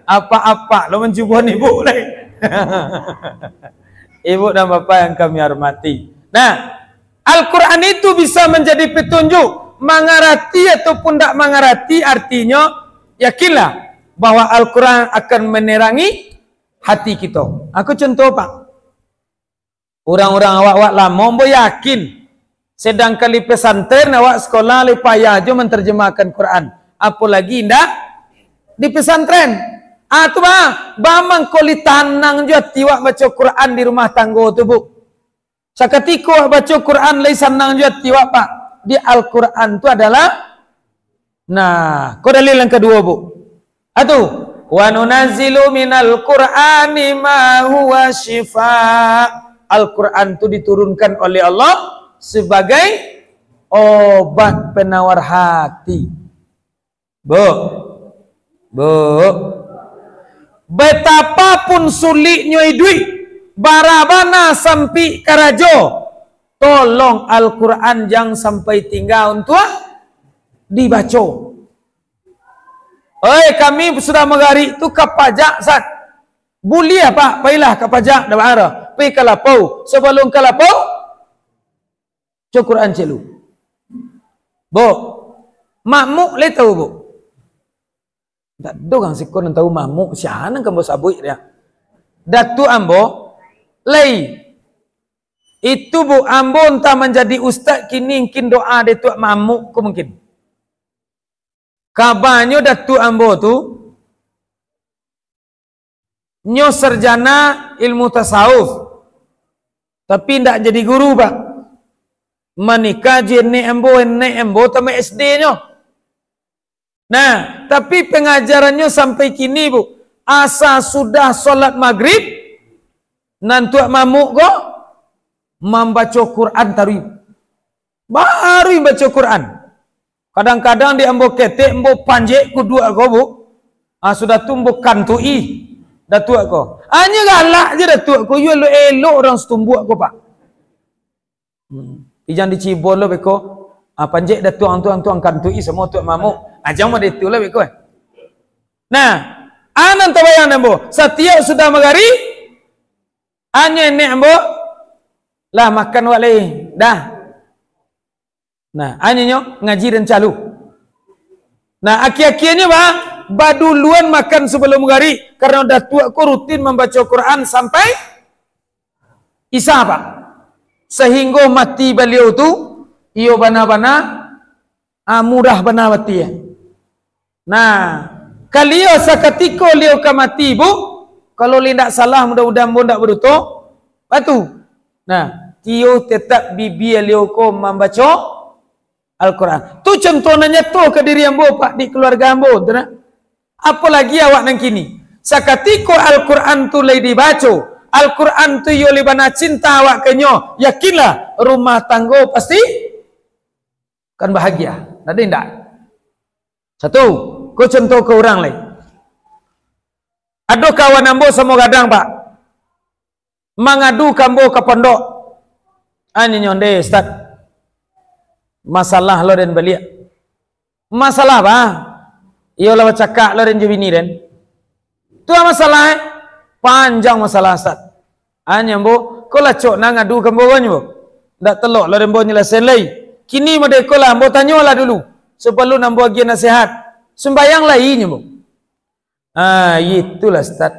Apak-apak lo mancuboan ibu lai. Ibu dan bapak yang kami hormati. Nah, Al-Quran itu bisa menjadi petunjuk, mangarati ataupun ndak mangarati artinyo, yakinlah bahwa Al-Quran akan menerangi hati kito. Aku contoh, Pak. Urang-urang awak-awak lamo ambo yakin, sedangkan di pesantren awak sekolah lai payah jo mantarjemahkan Quran, apolagi indak di pesantren. Ah, tu bah, bah mangko lai tanang jo ati awak baco Quran di rumah tanggo tu, Bu. Sakatiko awak baco Quran lai sanang jo ati awak, Pak. Di Al-Quran tu adalah Nah, ko dalil yang kaduo, Bu. Atu, "Wa nunazzilu minal Qur'ani ma huwa syifa." Al-Quran tu diturunkan oleh Allah sebagai obat penawar hati. Bu, Bu, betapapun suliknyo iduik, bara bana sampik karajo, tolong Al-Quran jan sampai tingga untuak dibaco. Oi, kami sudah magarik tu ka pajak, Sat. Buliah, Pak, pailah ka pajak, dak baa doh. Pai ka lapau. Sabalun ka lapau, baco Quran ciek lu. Bu, Makmuk lai tau, Bu? Dak ado urang siko nan tau Makmuk, sia nan ka ambo sabuik dia. Datuak ambo, lai. Itu, Bu, ambo antah manjadi ustaz kini, mungkin doa Datuak Makmuk ko mungkin. Kabanyo datuak ambo tu, nyo sarjana ilmu tasawuf, tapi indak jadi guru, Pak. Manikah jo nenek ambo, nenek ambo tamat S D nyo. Nah, tapi pangajarannyo sampai kini, Bu, asa sudah salat Magrib, nan Tuak Mamuk ko mambaco Quran taruih. Baruih baco Quran. Kadang-kadang di ambo ketek, ambo panjek kuduak ko, Bu. Ah, sudah tu ambo kantuki datuak ko. Hanyo galak je datuak ko, iyo elok-elok urang satumbuak ko, Pak. Hmm. Ijang dicibon lo beko. Ah, panjek datuak tu, tu kantuki samo Tuak Mamuk. Ah, jan mode tu lah beko, eh. Nah, anan tabayang ambo. Satiok sudah magarik, hanyo nenek ambo, "Lah, makan wak lai. Dah." Nah, hanyo nyo ngaji den calu. Nah, akhir-akhirnyo, bah, baduluan makan sabalum magarik, karano datuak ko rutin mambaco Quran sampai Isya, Pak. Sahinggo mati baliau tu, iyo bana-bana, ah, mudah bana mati, ya. Nah, kalio sakatiko liau ka mati, Bu, kalau lai ndak salah, mudah-mudahan ambo ndak baduto, batu. Nah, tiok tetap bibia liau ko mambaco Al-Quran. Tu contoh nan nyato ka diri ambo, Pak, di kaluarga ambo, tu nah. Apolagi awak nan kini. Sakatiko Al-Quran tu lai dibaco, Al-Quran tu iyo lai bana cinta awak ka inyo, yakinlah, rumah tanggo pasti kan bahagia. Ndak ado indak? Satu, ko contoh ka urang lai. Ado kawan ambo samo gadang, Pak. Mangadu ka ambo ka pondok. Hanyo nyo, "Ndeh, Ustaz. Masalah lo den baliak." "Masalah apo?" "Iyo lah bacakak lo den jo bini den." "Tu masalah, eh?" "Panjang masalah, Ustaz." Hanyo ambo, "Ko lah acok nah ngadu ka ambo ko," nyo ambo. "Ndak telok lo den ambo nyelesaian lai. Kini mode ko lah, ambo tanyolah dulu, sabalun ambo agiah nasihat. Sumbayang lai?" nyo ambo. "Ah, itulah, Ustaz.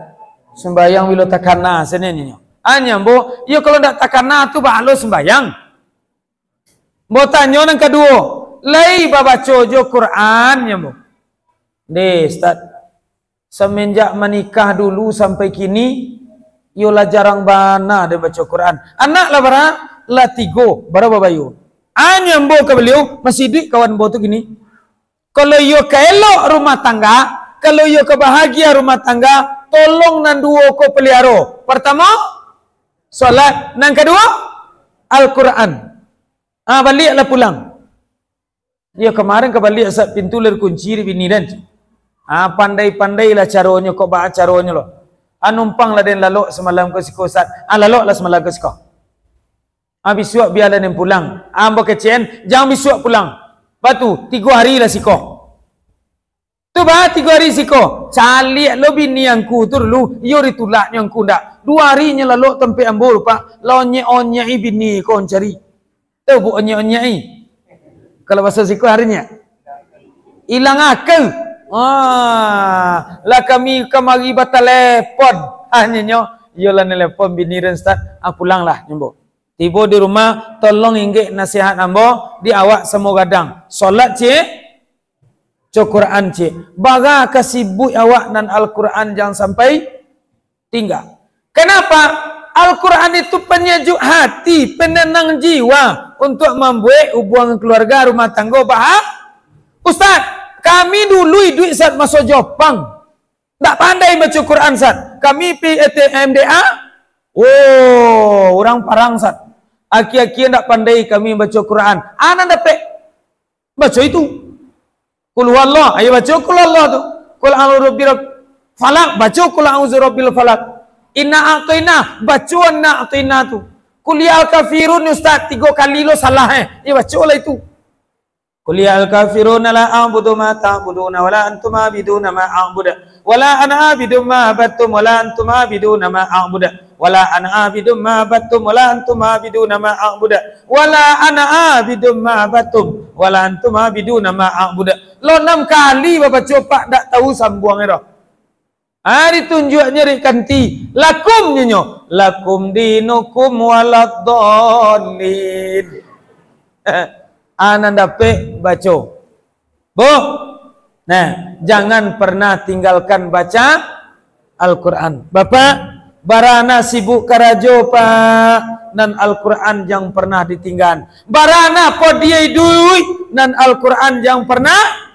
Sumbayang bilo takana sajo," nyo. Hanyo ambo, "Iyo kalau ndak takana tu baa lo sumbayang?" Ambo tanyo nan kaduo, "Lai babaco jo Quran?" nyo ambo. "Ndeh, Ustaz, samanjak manikah dulu sampai kini, iyo lah jarang bana den baco Quran. Anak lah bara?" "Lah tigo." "Bara babayo?" Hanyo ambo ka baliau, masih iduik kawan ambo tu kini. Kalau iyo ka elok rumah tangga, kalau iyo ka bahagia rumah tangga, tolong nan duo ko peliharo. Partamo, solat. Nan kaduo, Al-Quran. Ah, baliaklah pulang. Iyo, kamarin ka baliak, Ustaz, pintu lah dikunci dek bini den. Ah, pandai-pandailah caronyo, kok baa caronyo lo. Ah, numpanglah den lalok samalam ka siko, Ustaz. Ah, laloklah samalam ka siko. Ah, bisuak bialah den pulang. Ah, ambo kecekan, jan bisuak pulang. Batu, tigo hari lah siko. Tu bah, tigo hari siko. Caliak lo bini angku tu dulu. Iyo ditulaknyo angku ndak. Duo hari nyo lalok tampek ambo, Pak. Lah onyek-onyek bini ko mancari. Tu bu onyek-onyek i. Kalau baso siko hari nyo. Ilang akal. Ah, lah kami kamari batalepon. Ah, nyo, nyo. Iyo lah nelepon bini den, Ustaz. Ah, pulanglah, nyo ambo. Tibo di rumah, tolong inggek nasihat ambo, di awak samo gadang. Solat, ciek. Baco Quran, ciek. Bara ka sibuik awak nan Al-Quran jan sampai tingga. Kenapa? Al-Quran itu penyejuk hati, penenang jiwa, untuk mambuek hubuangan keluarga, rumah tanggo baha-, Ustaz, kami dulu iduik saat maso Jopang. Ndak pandai baco Quran, Sat. Kami pi-, eh, T M D A, oh, urang parang, Sat. Akia-akia ndak pandai kami baco Quran. Anan dapek baco itu. Kul huwallah, ayo baco kul huwallah tu. Kul a'udzu birab-, falak, baco kul a'udzu birabbil falak. Inna a'taina, baco inna a'taina tu. Kul ya al kafirun, Ustaz, tigo kali lo salah, eh. Ayo bacolah itu. Qul ya al-kafiruna la a'budu ma ta'buduna wa la antum abiduna ma a'budu wa la ana abidum ma abattum wa la antum abiduna ma a'budu wa la ana abidum ma abattum wa la antum abiduna ma a'budu wa la ana abidum ma abattum wa la antum abiduna ma a'budu. Lo anam kali babaco, Pak, ndak tahu sambuangnyo doh. Ah, ditunjuaknyo dek kanti. Lakum nyo, lakum dinukum waladdallin. Ah, nan dapek baco. Bu, nah, jangan pernah tinggalkan baca Al-Quran. Bapak, barana sibuk karajo, Pak, nan Al-Quran jan pernah ditinggan. Barana padiah iduik, nan Al-Quran jan pernah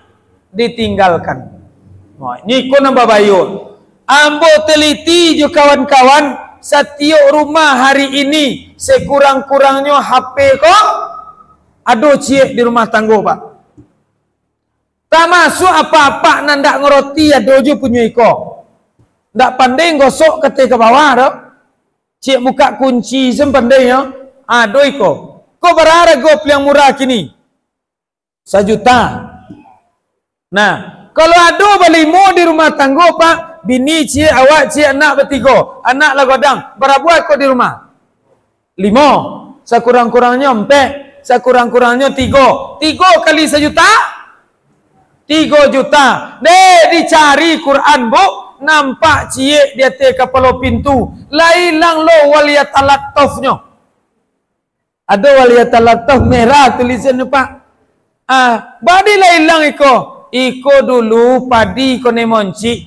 ditinggalkan. Nah, nyo iko nan babayo. Ambo teliti jo kawan-kawan, satiok rumah hari ini, sekurang-kurangnyo H P ko ado ciek di rumah tanggo, Pak. Tamasuak apak-apak nan ndak ngaroti ado jo punyo iko. Ndak pandai gosok kateh ka bawah doh. Ciek bukak kunci sen pandai nyo. Ado iko. Ko bara harago paliang murah kini? Sajuta. Nah, kalau ado balimo di rumah tanggo, Pak, bini ciek, awak ciek, anak batigo, anak lah gadang, barabuah ko di rumah? Limo. Sakurang-kurangnyo ampek, sakurang-kurangnyo tigo. Tigo kali sajuta? Tigo juta. Dek dicari Quran, Bu, nampak ciek di ateh kapalo pintu. Lah ilang lo wal yatalattofnyo. Ado wal yatalattaf merah tulisannyo, Pak. Ah, baa dek lah ilang iko? Iko dulu padi ko ne moncik.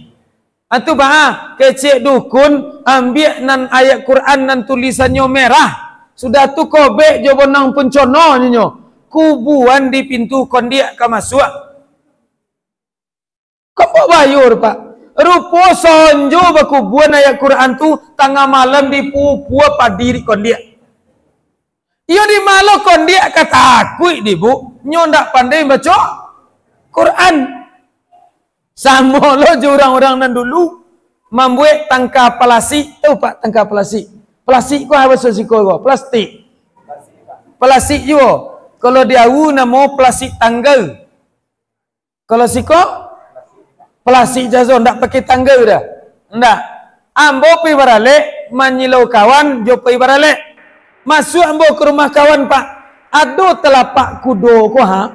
Ah, tu, Pak, ah, kecek dukun, ambiak nan ayat Quran nan tulisannyo merah. Sudah tu kobek jo bonang pencono nyo. Kubuan di pintu kondiak ka masuak. Kok bayo, Pak? Rupo sonjo bakubuan ayat Quran tu, tangah malam dipupua padi di kondiak. Iyo di ma lo kondiak ka takuik di, Bu. Nyo ndak pandai baco Quran. Samo lo jo urang-urang nan dulu mambuek tangka palasik. Tahu, Pak, tangka palasik? Palasik ko apo baso siko ko? Plastik. Palasik juo. Kalau di awu namo palasik tangga. Kalau siko, palasik jazo, ndak pakai tangga dah. Ndak. Ambo pai baralek, manyilau kawan, jo pai baralek. Masuak ambo ka rumah kawan, Pak. Ado talapak kudo ko, ha?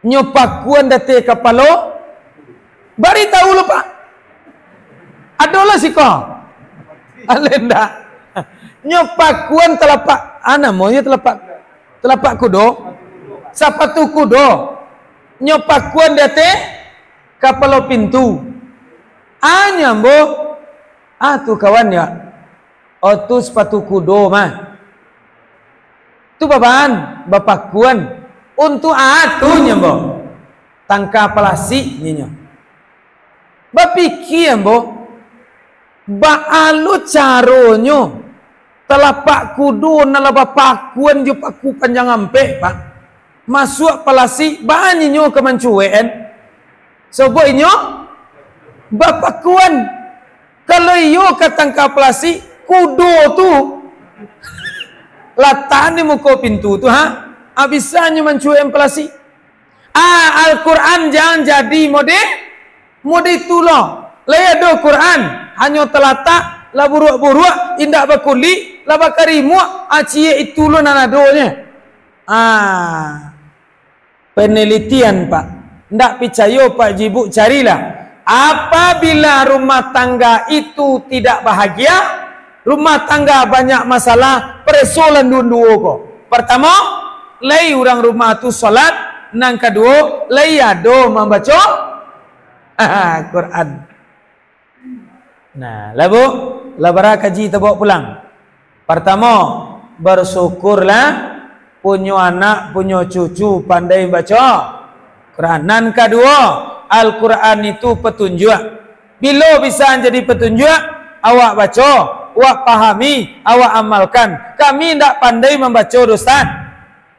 Nyo pakuan di ateh kapalo. Bari tahu lo, Pak. Ado lah siko. Alenda. Nyo pakuan talapak, ah, namonyo talapak, talapak kudo. Sapatu kudo. Nyo pakuan di ateh kapalo pintu. Ah, nyo ambo. Ah, tu kawan yo. Oh, tu sapatu kudo mah. Tu babaan, bapakuan. Untuak a tu nyo ambo? Tangka palasik nyo. Bapikia ambo, Baa lo caronyo talapak kudo nan lah bapakuan jo paku panjang ampek, Pak, masuak palasik, baa nyo ka mancuek, kan? Sabab inyo bapakuan. Kalau iyo ka tangka palasik, kudo tu latak di muko pintu tu, ha? Ah, bisa nyo mancuek palasik. Ah, Al-Quran jan jadi mode, mode itu lo. Lai ado Quran, hanyo talatak, lah buruak-buruak, indak bakulik, lah bakarimuak, ah, ciek itu lo nan adonyo. Ah, penelitian, Pak. Ndak picayo, Pak Jibuk, carilah. Apabila rumah tangga itu tidak bahagia, rumah tangga banyak masalah, pareso lah duo-duo ko. Partamo, lai urang rumah tu salat, nan kaduo, lai ado mambaco Quran. Nah, lah, Bu, lah bara kaji tabawa pulang. Partamo, bersyukurlah punyo anak, punyo cucu pandai baco Quran. Nan kaduo, Al-Quran itu petunjuk. Bilo bisa jadi petunjuk, awak baco, awak pahami, awak amalkan. Kami ndak pandai mambaco, Ustaz.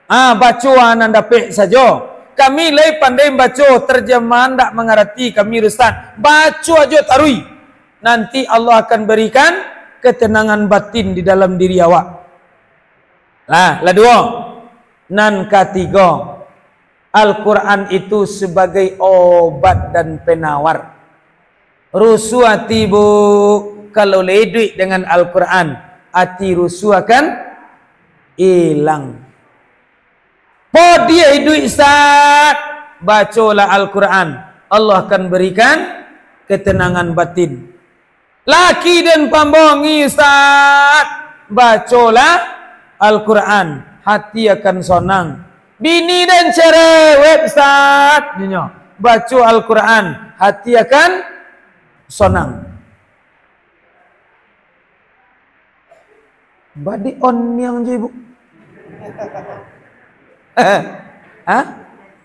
Ah, baco nan dapek sajo. Kami lai pandai mambaco, terjemahan ndak mangarati kami, Ustaz. Baco ajo taruih. Nanti Allah akan berikan ketenangan batin di dalam diri awak. Lah, lah duo. Nan katigo, Al-Quran itu sebagai obat dan penawar. Rusuah ati, Bu, kalau lai iduik dengan Al-Quran, ati rusuah akan ilang. Padiah iduik, Ustaz, bacolah Al-Quran, Allah akan berikan ketenangan batin. Laki den pambongi, Ustaz, bacolah Al-Quran, hati akan sonang. Bini den cerewet, Ustaz, nyo, baco Al-Quran, hati akan sonang. Badi oniang jo, Ibu. Hah?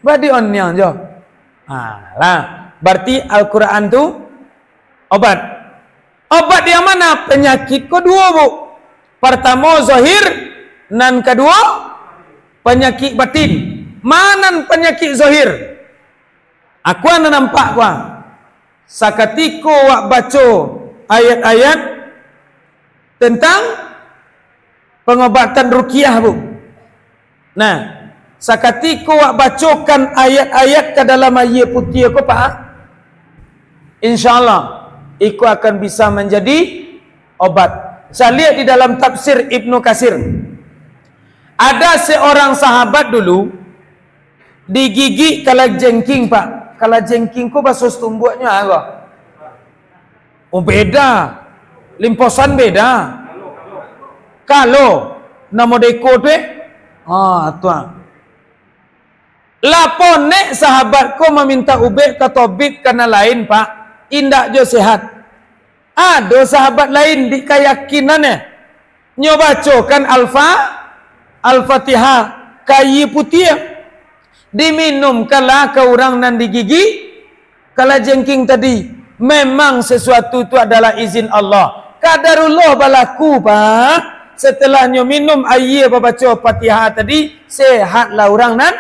Badi oniang jo. Ah, lah. Berarti Al-Quran tu obat. Obat yang mana? Penyakit ko duo, Bu. Pertamo zahir, nan kaduo penyakit batin. Ma nan penyakit zahir? Aku nan nampak, kuah. Sakatiko wak baco ayat-ayat tentang pengobatan rukiah, Bu. Nah, sakatiko wak bacokan ayat-ayat ka dalam aia putiah ko, Pak, insya Allah, iko akan bisa manjadi obat. Saya lihat di dalam tafsir Ibnu Katsir. Ada seorang sahabat dulu digigik kalajengking, Pak. Kalajengking ko baso Situmbuaknyo apo? Oh, beda. Limposan beda. Kalo, namo deko tu, eh? Ah, tu ah. Lah ponek sahabat ko maminta ubek ka tobib ka nan lain, Pak. Indak jo sehat. Ado sahabat lain di kayakinan, eh. Nyo bacokan Al-Fa-, Al-Fatihah ka aia putiah. Diminumkanlah ka urang nan digigik kalajengking tadi. Memang sesuatu tu adalah izin Allah. Qadarullah balaku, Pak. Setelah nyo minum aia babaco Fatihah tadi, sehatlah urang nan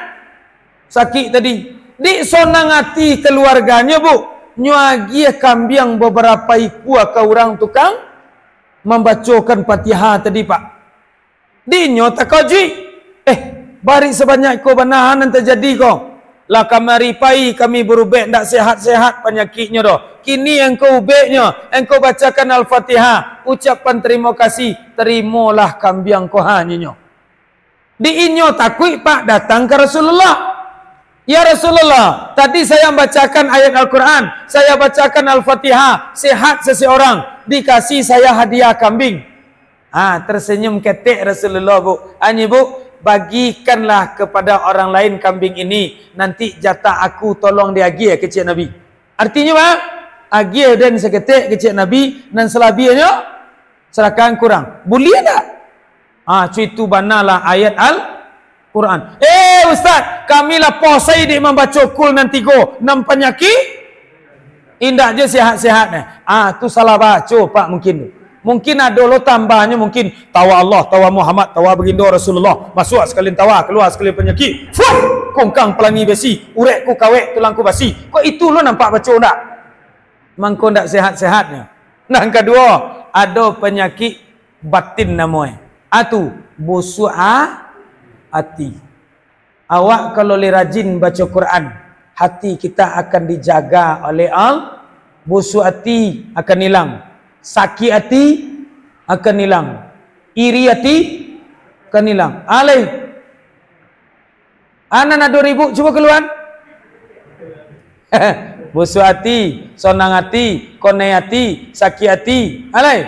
sakik tadi. Dik sonang ati kaluarganyo, Bu. Nyo agiah kambiang babarapo ikua ka urang tukang mambacokan Fatihah tadi, Pak. Dinyo takajuik. "Eh, bari sabanyak iko bana nan tajadi ko? Lah kamari pai kami barubek ndak sehat-sehat panyakiknyo doh. Kini engko ubeknyo, engko bacakan Al-Fatihah, ucapan tarimo kasih, tarimolah kambiang ko ha," nyo. Di inyo takuik, Pak, datang ka Rasulullah. "Ya Rasulullah, tadi saya bacakan ayat Al-Quran, saya bacakan Al-Fatihah, sehat seseorang, dikasih saya hadiah kambing." Ha, tersenyum ketek Rasulullah, Bu. Hanyo, "Bu, bagikanlah kepada orang lain kambing ini, nanti jatah aku tolong diagiah," kecek Nabi. Artinyo, Pak, agiah den saketek kecek Nabi, nan salabiahnyo serahkan kurang. Buliah ndak? Ha, cuitu banalah ayat Al-Quran. "Eh, Ustaz, kami lah posai dek mambaco kul nan tigo, nan panyakik." Indak je sehat-sehat, eh. Ah, tu salah baco, Pak, mungkin tu. Mungkin ado lo tambahnyo, mungkin tawa Allah, tawa Muhammad, tawa Bagindo Rasulullah. Masuak sakalian tawa, kalua sakalian panyakik. Fuh! Kongkang palangi besi, urek ku kawek, tulang ku basi. Kok itu lo nampak baco ndak? Mangko ndak sehat-sehatnyo. Nan kaduo, ado panyakik batin namo e. Atu, busuak a-, ati. Awak kalau lai rajin baco Quran, hati kita akan dijaga oleh Al-, busuak ati akan hilang, sakik ati akan hilang, iri ati akan hilang. Alai, anan ado ribuk, cubo kaluan. Busuak ati, sonang ati, konai ati, sakik ati. Alai.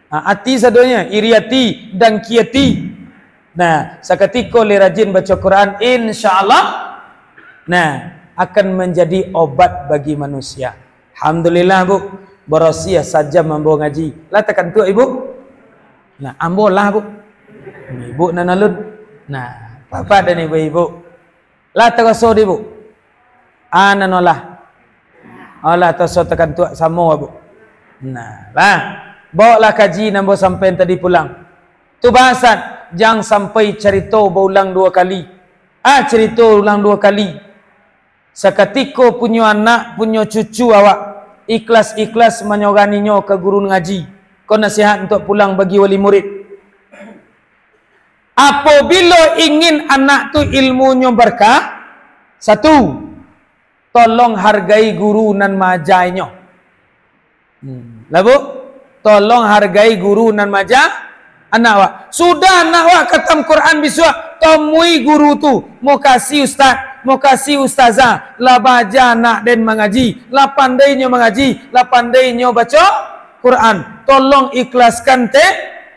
Ha, ati sadonyo, iri ati, dangki ati. Nah, sakatiko lai rajin baco Quran, insya Allah, nah, akan manjadi obat bagi manusia. Alhamdulillah, Bu. Barasiah sajam ambo ngaji. Lah takantuak, Ibu? Nah, ambo lah, Bu. Ibu nan alun. Nah, Bapak dan Ibu-ibu. Lah taraso di, Bu? Ah, nan olah. Olah taraso takantuak samo, Bu. Nah, lah. Baoklah kaji nan ambo sampaian tadi pulang. Tu bahasan, jan sampai carito baulang duo kali. Ah, carito ulang duo kali. Sakatiko punyo anak, punyo cucu awak, ikhlas-ikhlas manyoraninyo ka guru ngaji. Ko nasihat untuak pulang bagi wali murid. Apabilo ingin anak tu ilmunyo barkah, satu, tolong hargai guru nan maaja inyo. Hmm. Lah, Bu, tolong hargai guru nan maaja anak awak. Sudah anak awak katam Quran bisuak, tomui guru tu. Mokasih ustaz, mokasih ustazah, lah baaja anak den mangaji, lah pandai inyo mangaji, lah pandai inyo baco Quran. Tolong ikhlaskan te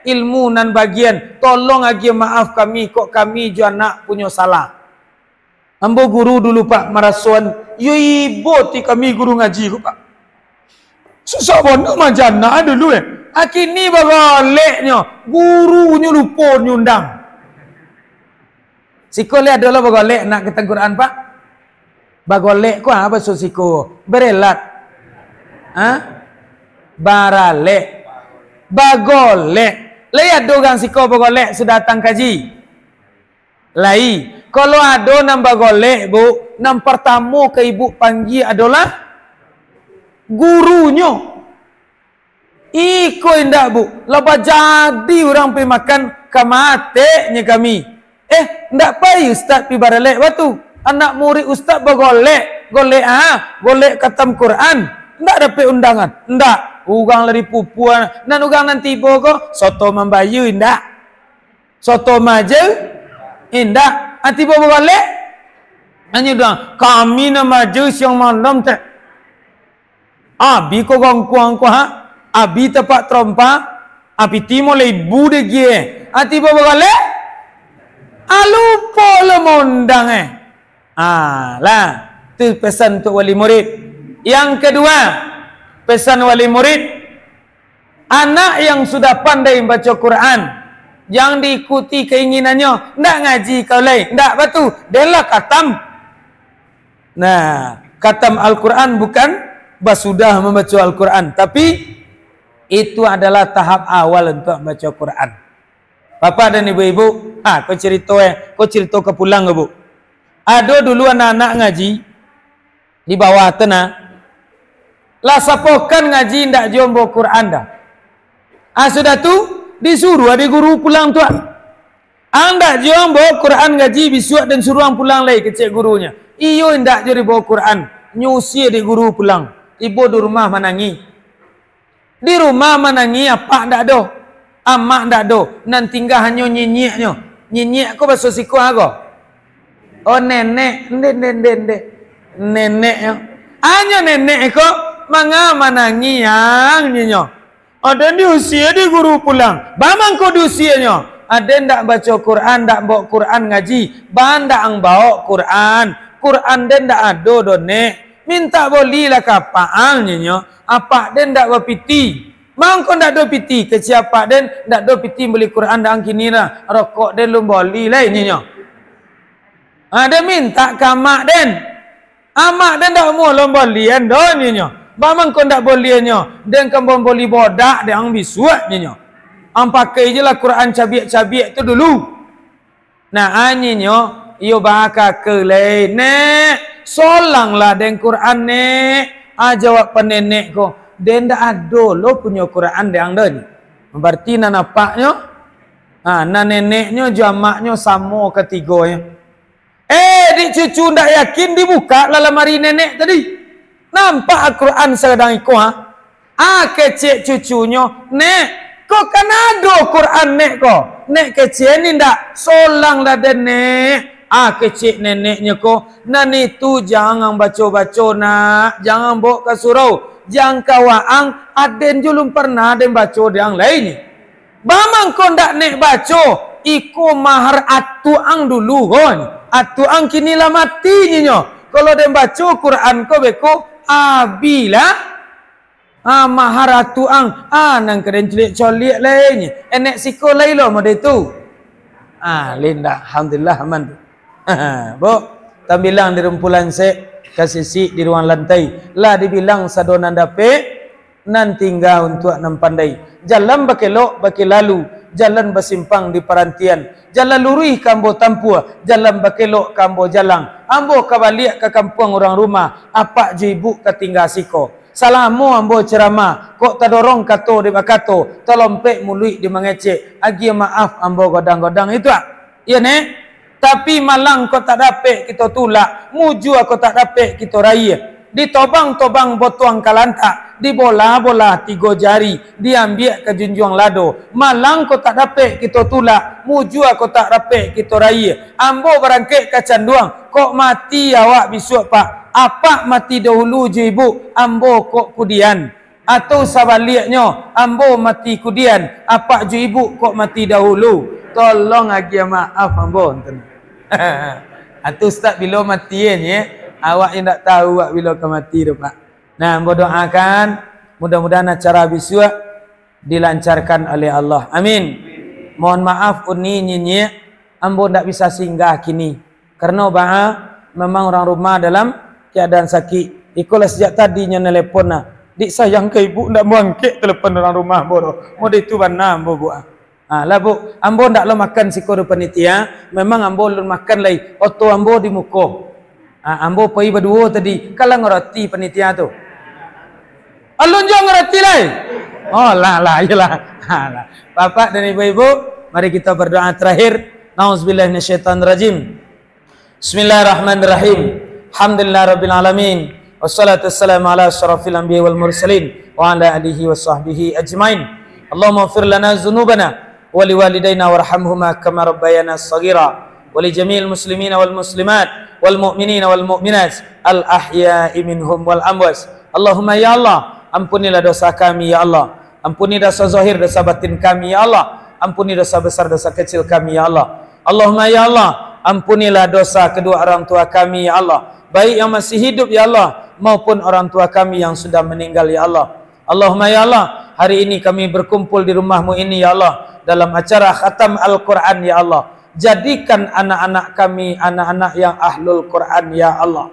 ilmu nan bagian. Tolong agiah maaf kami, kok kami jo anak punyo salah. Ambo guru dulu, Pak, marasoan, yo ibo ti kami guru ngaji ko, Pak. Susah bana maaja anak dulu, eh. Akini bagoleknyo, gurunyo lupo nyundang. Siko lai ado lo bagolek nak katam Quran, Pak? Bagolek ko apo baso siko? Berelat. Ha? Baralek. Bagolek. Lai ado urang siko bagolek sudah datang kaji? Lai. Kalau ado nan bagolek, Bu, nan partamo ka ibu panggia adolah gurunyo. Iko indak, Bu, lah bajadi urang pai makan ka mateknyo kami. Eh, ndak pai ustaz pai baralek batu. Anak murid ustaz bagolek, golek ah, golek katam Quran. Ndak dapek undangan. Ndak, urang lah dipupuan. Nan urang nan tibo ko, soto mambayu indak. Soto maaja, indak. Ah, tibo bagolek. Nanyo doang, kami nan maaja siang malam tek. Abi ko gongkuang ko, ha? Abi tapak tarompa, abi timo laibu deh gie. Ah, tibo bagolek. Ah, lupo lo maundang, eh. Ah, lah. Tu pesan untuk wali murid. Yang kedua, pesan wali murid, anak yang sudah pandai baco Quran, jan diikuti keinginannyo, ndak ngaji kau lai, ndak batu, den lah katam. Nah, katam Al-Quran bukan basudah mambaco Al-Quran, tapi itu adalah tahap awal untuk baco Quran. Bapak dan ibu-ibu, ha, ko carito, eh, ko carito ka pulang ko, Bu. Ado dulu anak-anak ngaji di bawah tu nah. Lah sapokan ngaji indak juo mambaok Quran doh. Ah, sudah tu, disuruah dek guru pulang tu, ah. Ang ndak juo mambaok Quran ngaji bisuak den suruah ang pulang lai, kecek gurunyo. Iyo indak juo dibaok Quran, nyo usie dek guru pulang. Tibo di rumah manangih. Di rumah manangih, apak ndak ado, amak ndak ado, nan tingga hanyo nyinyiknyo. Nyinyik ko baso siko apo? Oh, nenek, ndeh, ndeh, ndeh, ndeh. Neneknyo. Hanyo nenek ko, manga manangih ang nyo. Aden diusie dek guru pulang. Ba mangko diusienyo? Aden ndak baco Quran, ndak baok Quran ngaji. Ba ndak ang baok Quran? Quran den ndak ado doh, Nek. Mintak bolilah ka apak ang, nyo. Apak den ndak bapiti. Mangko ndak ado piti, kecek apak den, ndak ado piti boli Quran dek ang kini lah. Rokok den lun boli lai, nyo. Ha, den mintak ka amak den. Amak den ndak amuah lun bolian doh, nyo. Baa mangko ndak buliahnyo? Den kan boli bodak dek ang bisuak nyo. Ang pakai je lah Quran cabiak-cabiak tu dulu. Nah, anyinyo, iyo bakaka lai, "Nek, solanglah den Quran, Nek." Ah, jawab panenek ko, "Den ndak ado lo punyo Quran dek ang doh ni." Bararti nan apaknyo, ah, nan neneknyo jo amaknyo samo katigonyo. Eh, dek cucu ndak yakin, dibuka lah lamari nenek tadi. Nampak Quran sagadang iko, ha? Ah, kecek cucunyo, "Nek, ko kan ado Quran, Nek, ko?" "Nek kecek ni ndak, solang lah den, Nek." Ah, kecek neneknyo ko, "Nan itu jan ang baco-baco, Nak, jan ang baok ka surau, jan ka waang, aden jo lun parnah den baco dek ang lai ni." "Baa mangko ndak Nek baco?" "Iko mahar atuak ang dulu, ho. Atuak ang kini lah mati nyo. Kalau den baco Quran ko beko, abih lah, ah, mahar atuak ang. Ah, nan ka den coliak-coliak lai nyo. Enek siko lai lo mode tu." Ah, linda. Alhamdulillah, aman tu. Bu, tambilang di rumpulan sek, kasisik di ruang lantai. Lah dibilang sado nan dapek, nan tingga untuak nan pandai. Jalan bakelok bakelalu, jalan basimpang di parantian. Jalan luruih ka ambo tampuah, jalan bakelok ka ambo jalang. Ambo ka baliak ka kampuang urang rumah, apak jo ibuk ka tingga siko. Salamo ambo ceramah, kok tadorong kato dek bakato, talompek muluik dek mangecek, agiah maaf ambo godang-godang itu, ah. Iyo, Nek? Tapi malang kok tak dapek kito tulak, mujua kok tak dapek kito rayie. Ditobang-tobang botuang kalantak, dibolah-bolah tigo jari, diambiak ka junjuang lado. Malang kok tak dapek kito tulak, mujua kok tak dapek kito rayie. Ambo barangkek ka Canduang, kok mati awak bisuak, Pak. Apak mati dahulu jo ibuk, ambo kok kudian. Atau sabaliaknyo, ambo mati kudian, apak jo ibuk kok mati dahulu. Tolong agiah maaf ambo, enten. Atu ustaz bilo mati, eh, nyo, eh? Awak indak tahu awak bilo ka mati tu, Pak. Nah, ambo doakan, mudah-mudahan acara bisuak dilancarkan oleh Allah. Amin. Mohon maaf, Uni Nyinyik, ambo ndak bisa singgah kini. Karano baa, memang urang rumah dalam keadaan sakik. Iko lah sajak tadi nyo nelepon nah. Dik, sayang ka ibuk ndak mangkek telepon urang rumah ambo tu. Mode itu bana ambo, Bu, ah. Ah, lah, Bu, ambo ndak lo makan siko doh panitia. Memang ambo alun makan lai. Oto ambo di muko. Ah, ambo pai baduo tadi. Kalah ngarati panitia tu. Alun juo ngarati lai. Oh, lah, lah, iyolah. Ha, lah. Bapak dan ibu-ibu, mari kita berdoa terakhir. Nauzubillahi minasyaitonirrajim. Bismillahirrahmanirrahim. Alhamdulillahirabbil alamin. Wassalatu wassalamu ala asyrafil anbiya wal mursalin wa ala alihi wa sahbihi ajmain. Allahumma ighfir lana dzunubana wa liwalidaina warhamhuma kama rabbayana shaghira. Wa li jami'il muslimina wal muslimat wal mu'minina wal mu'minat al ahya'i minhum wal amwat. Allahumma ya Allah, ampunilah dosa kami ya Allah. Ampuni dosa zahir, dosa batin kami ya Allah. Ampuni dosa besar, dosa kecil kami ya Allah. Allahumma ya Allah, ampunilah dosa kedua orang tua kami ya Allah, baik yang masih hidup ya Allah, maupun orang tua kami yang sudah meninggal ya Allah. Allahumma ya Allah, hari ini kami berkumpul di rumah-Mu ini ya Allah, dalam acara khatam Al-Quran ya Allah. Jadikan anak-anak kami anak-anak yang ahlul Quran ya Allah.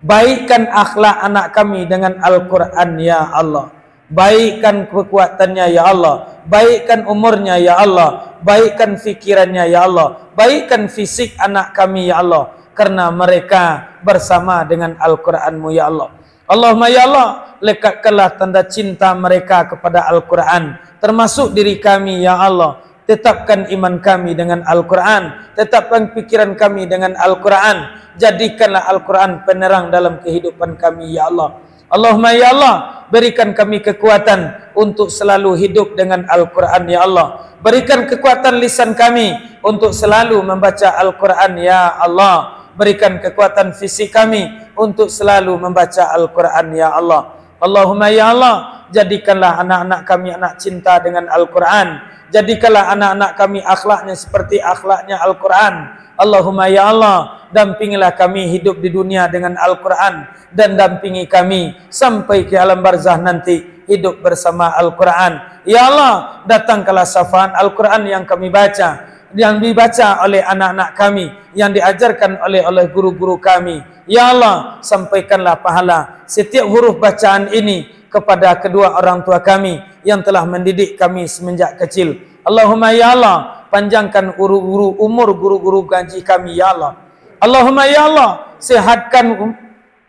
Baikkan akhlak anak kami dengan Al-Quran ya Allah. Baikkan kekuatannya ya Allah. Baikkan umurnya ya Allah. Baikkan fikirannya ya Allah. Baikkan fisik anak kami ya Allah. Karena mereka bersama dengan Al-Quran-Mu ya Allah. Allahumma ya Allah, lekatkanlah tanda cinta mereka kepada Al-Quran, termasuk diri kami ya Allah. Tetapkan iman kami dengan Al-Quran. Tetapkan pikiran kami dengan Al-Quran. Jadikanlah Al-Quran penerang dalam kehidupan kami, ya Allah. Allahumma ya Allah, berikan kami kekuatan untuk selalu hidup dengan Al-Quran, ya Allah. Berikan kekuatan lisan kami untuk selalu membaca Al-Quran, ya Allah. Berikan kekuatan fisik kami untuk selalu membaca Al-Quran, ya Allah. Allahumma ya Allah, jadikanlah anak-anak kami anak cinta dengan Al-Quran. Jadikanlah anak-anak kami akhlaknya seperti akhlaknya Al-Quran. Allahumma ya Allah, dampingilah kami hidup di dunia dengan Al-Quran, dan dampingi kami sampai ke alam barzah nanti hidup bersama Al-Quran. Ya Allah, datangkanlah syafaat Al-Quran yang kami baca, yang dibaca oleh anak-anak kami, yang diajarkan oleh, oleh guru-guru kami. Ya Allah, sampaikanlah pahala setiap huruf bacaan ini kepada kedua orang tua kami yang telah mendidik kami semenjak kecil. Allahumma ya Allah, panjangkan uru-, uru-, umur guru-guru ngaji kami, ya Allah. Allahumma ya Allah, sehatkan um-,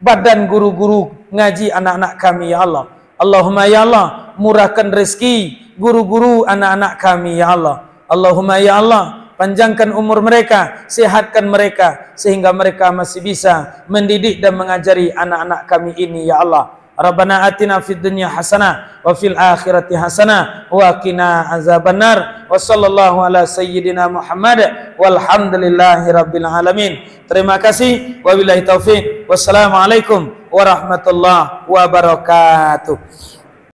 badan guru-guru ngaji anak-anak kami, ya Allah. Allahumma ya Allah, murahkan rezeki guru-guru anak-anak kami, ya Allah. Allahumma ya Allah, panjangkan umur mereka, sehatkan mereka, sehingga mereka masih bisa mendidik dan mengajari anak-anak kami ini, ya Allah. Rabbana atina fid dunya hasanah wa fil akhirati hasanah wa qina azabannar. Wa sallallahu ala sayyidina Muhammad walhamdulillahi rabbil alamin. Terima kasih. Wabillahi taufik. Wassalamualaikum warahmatullahi wabarakatuh.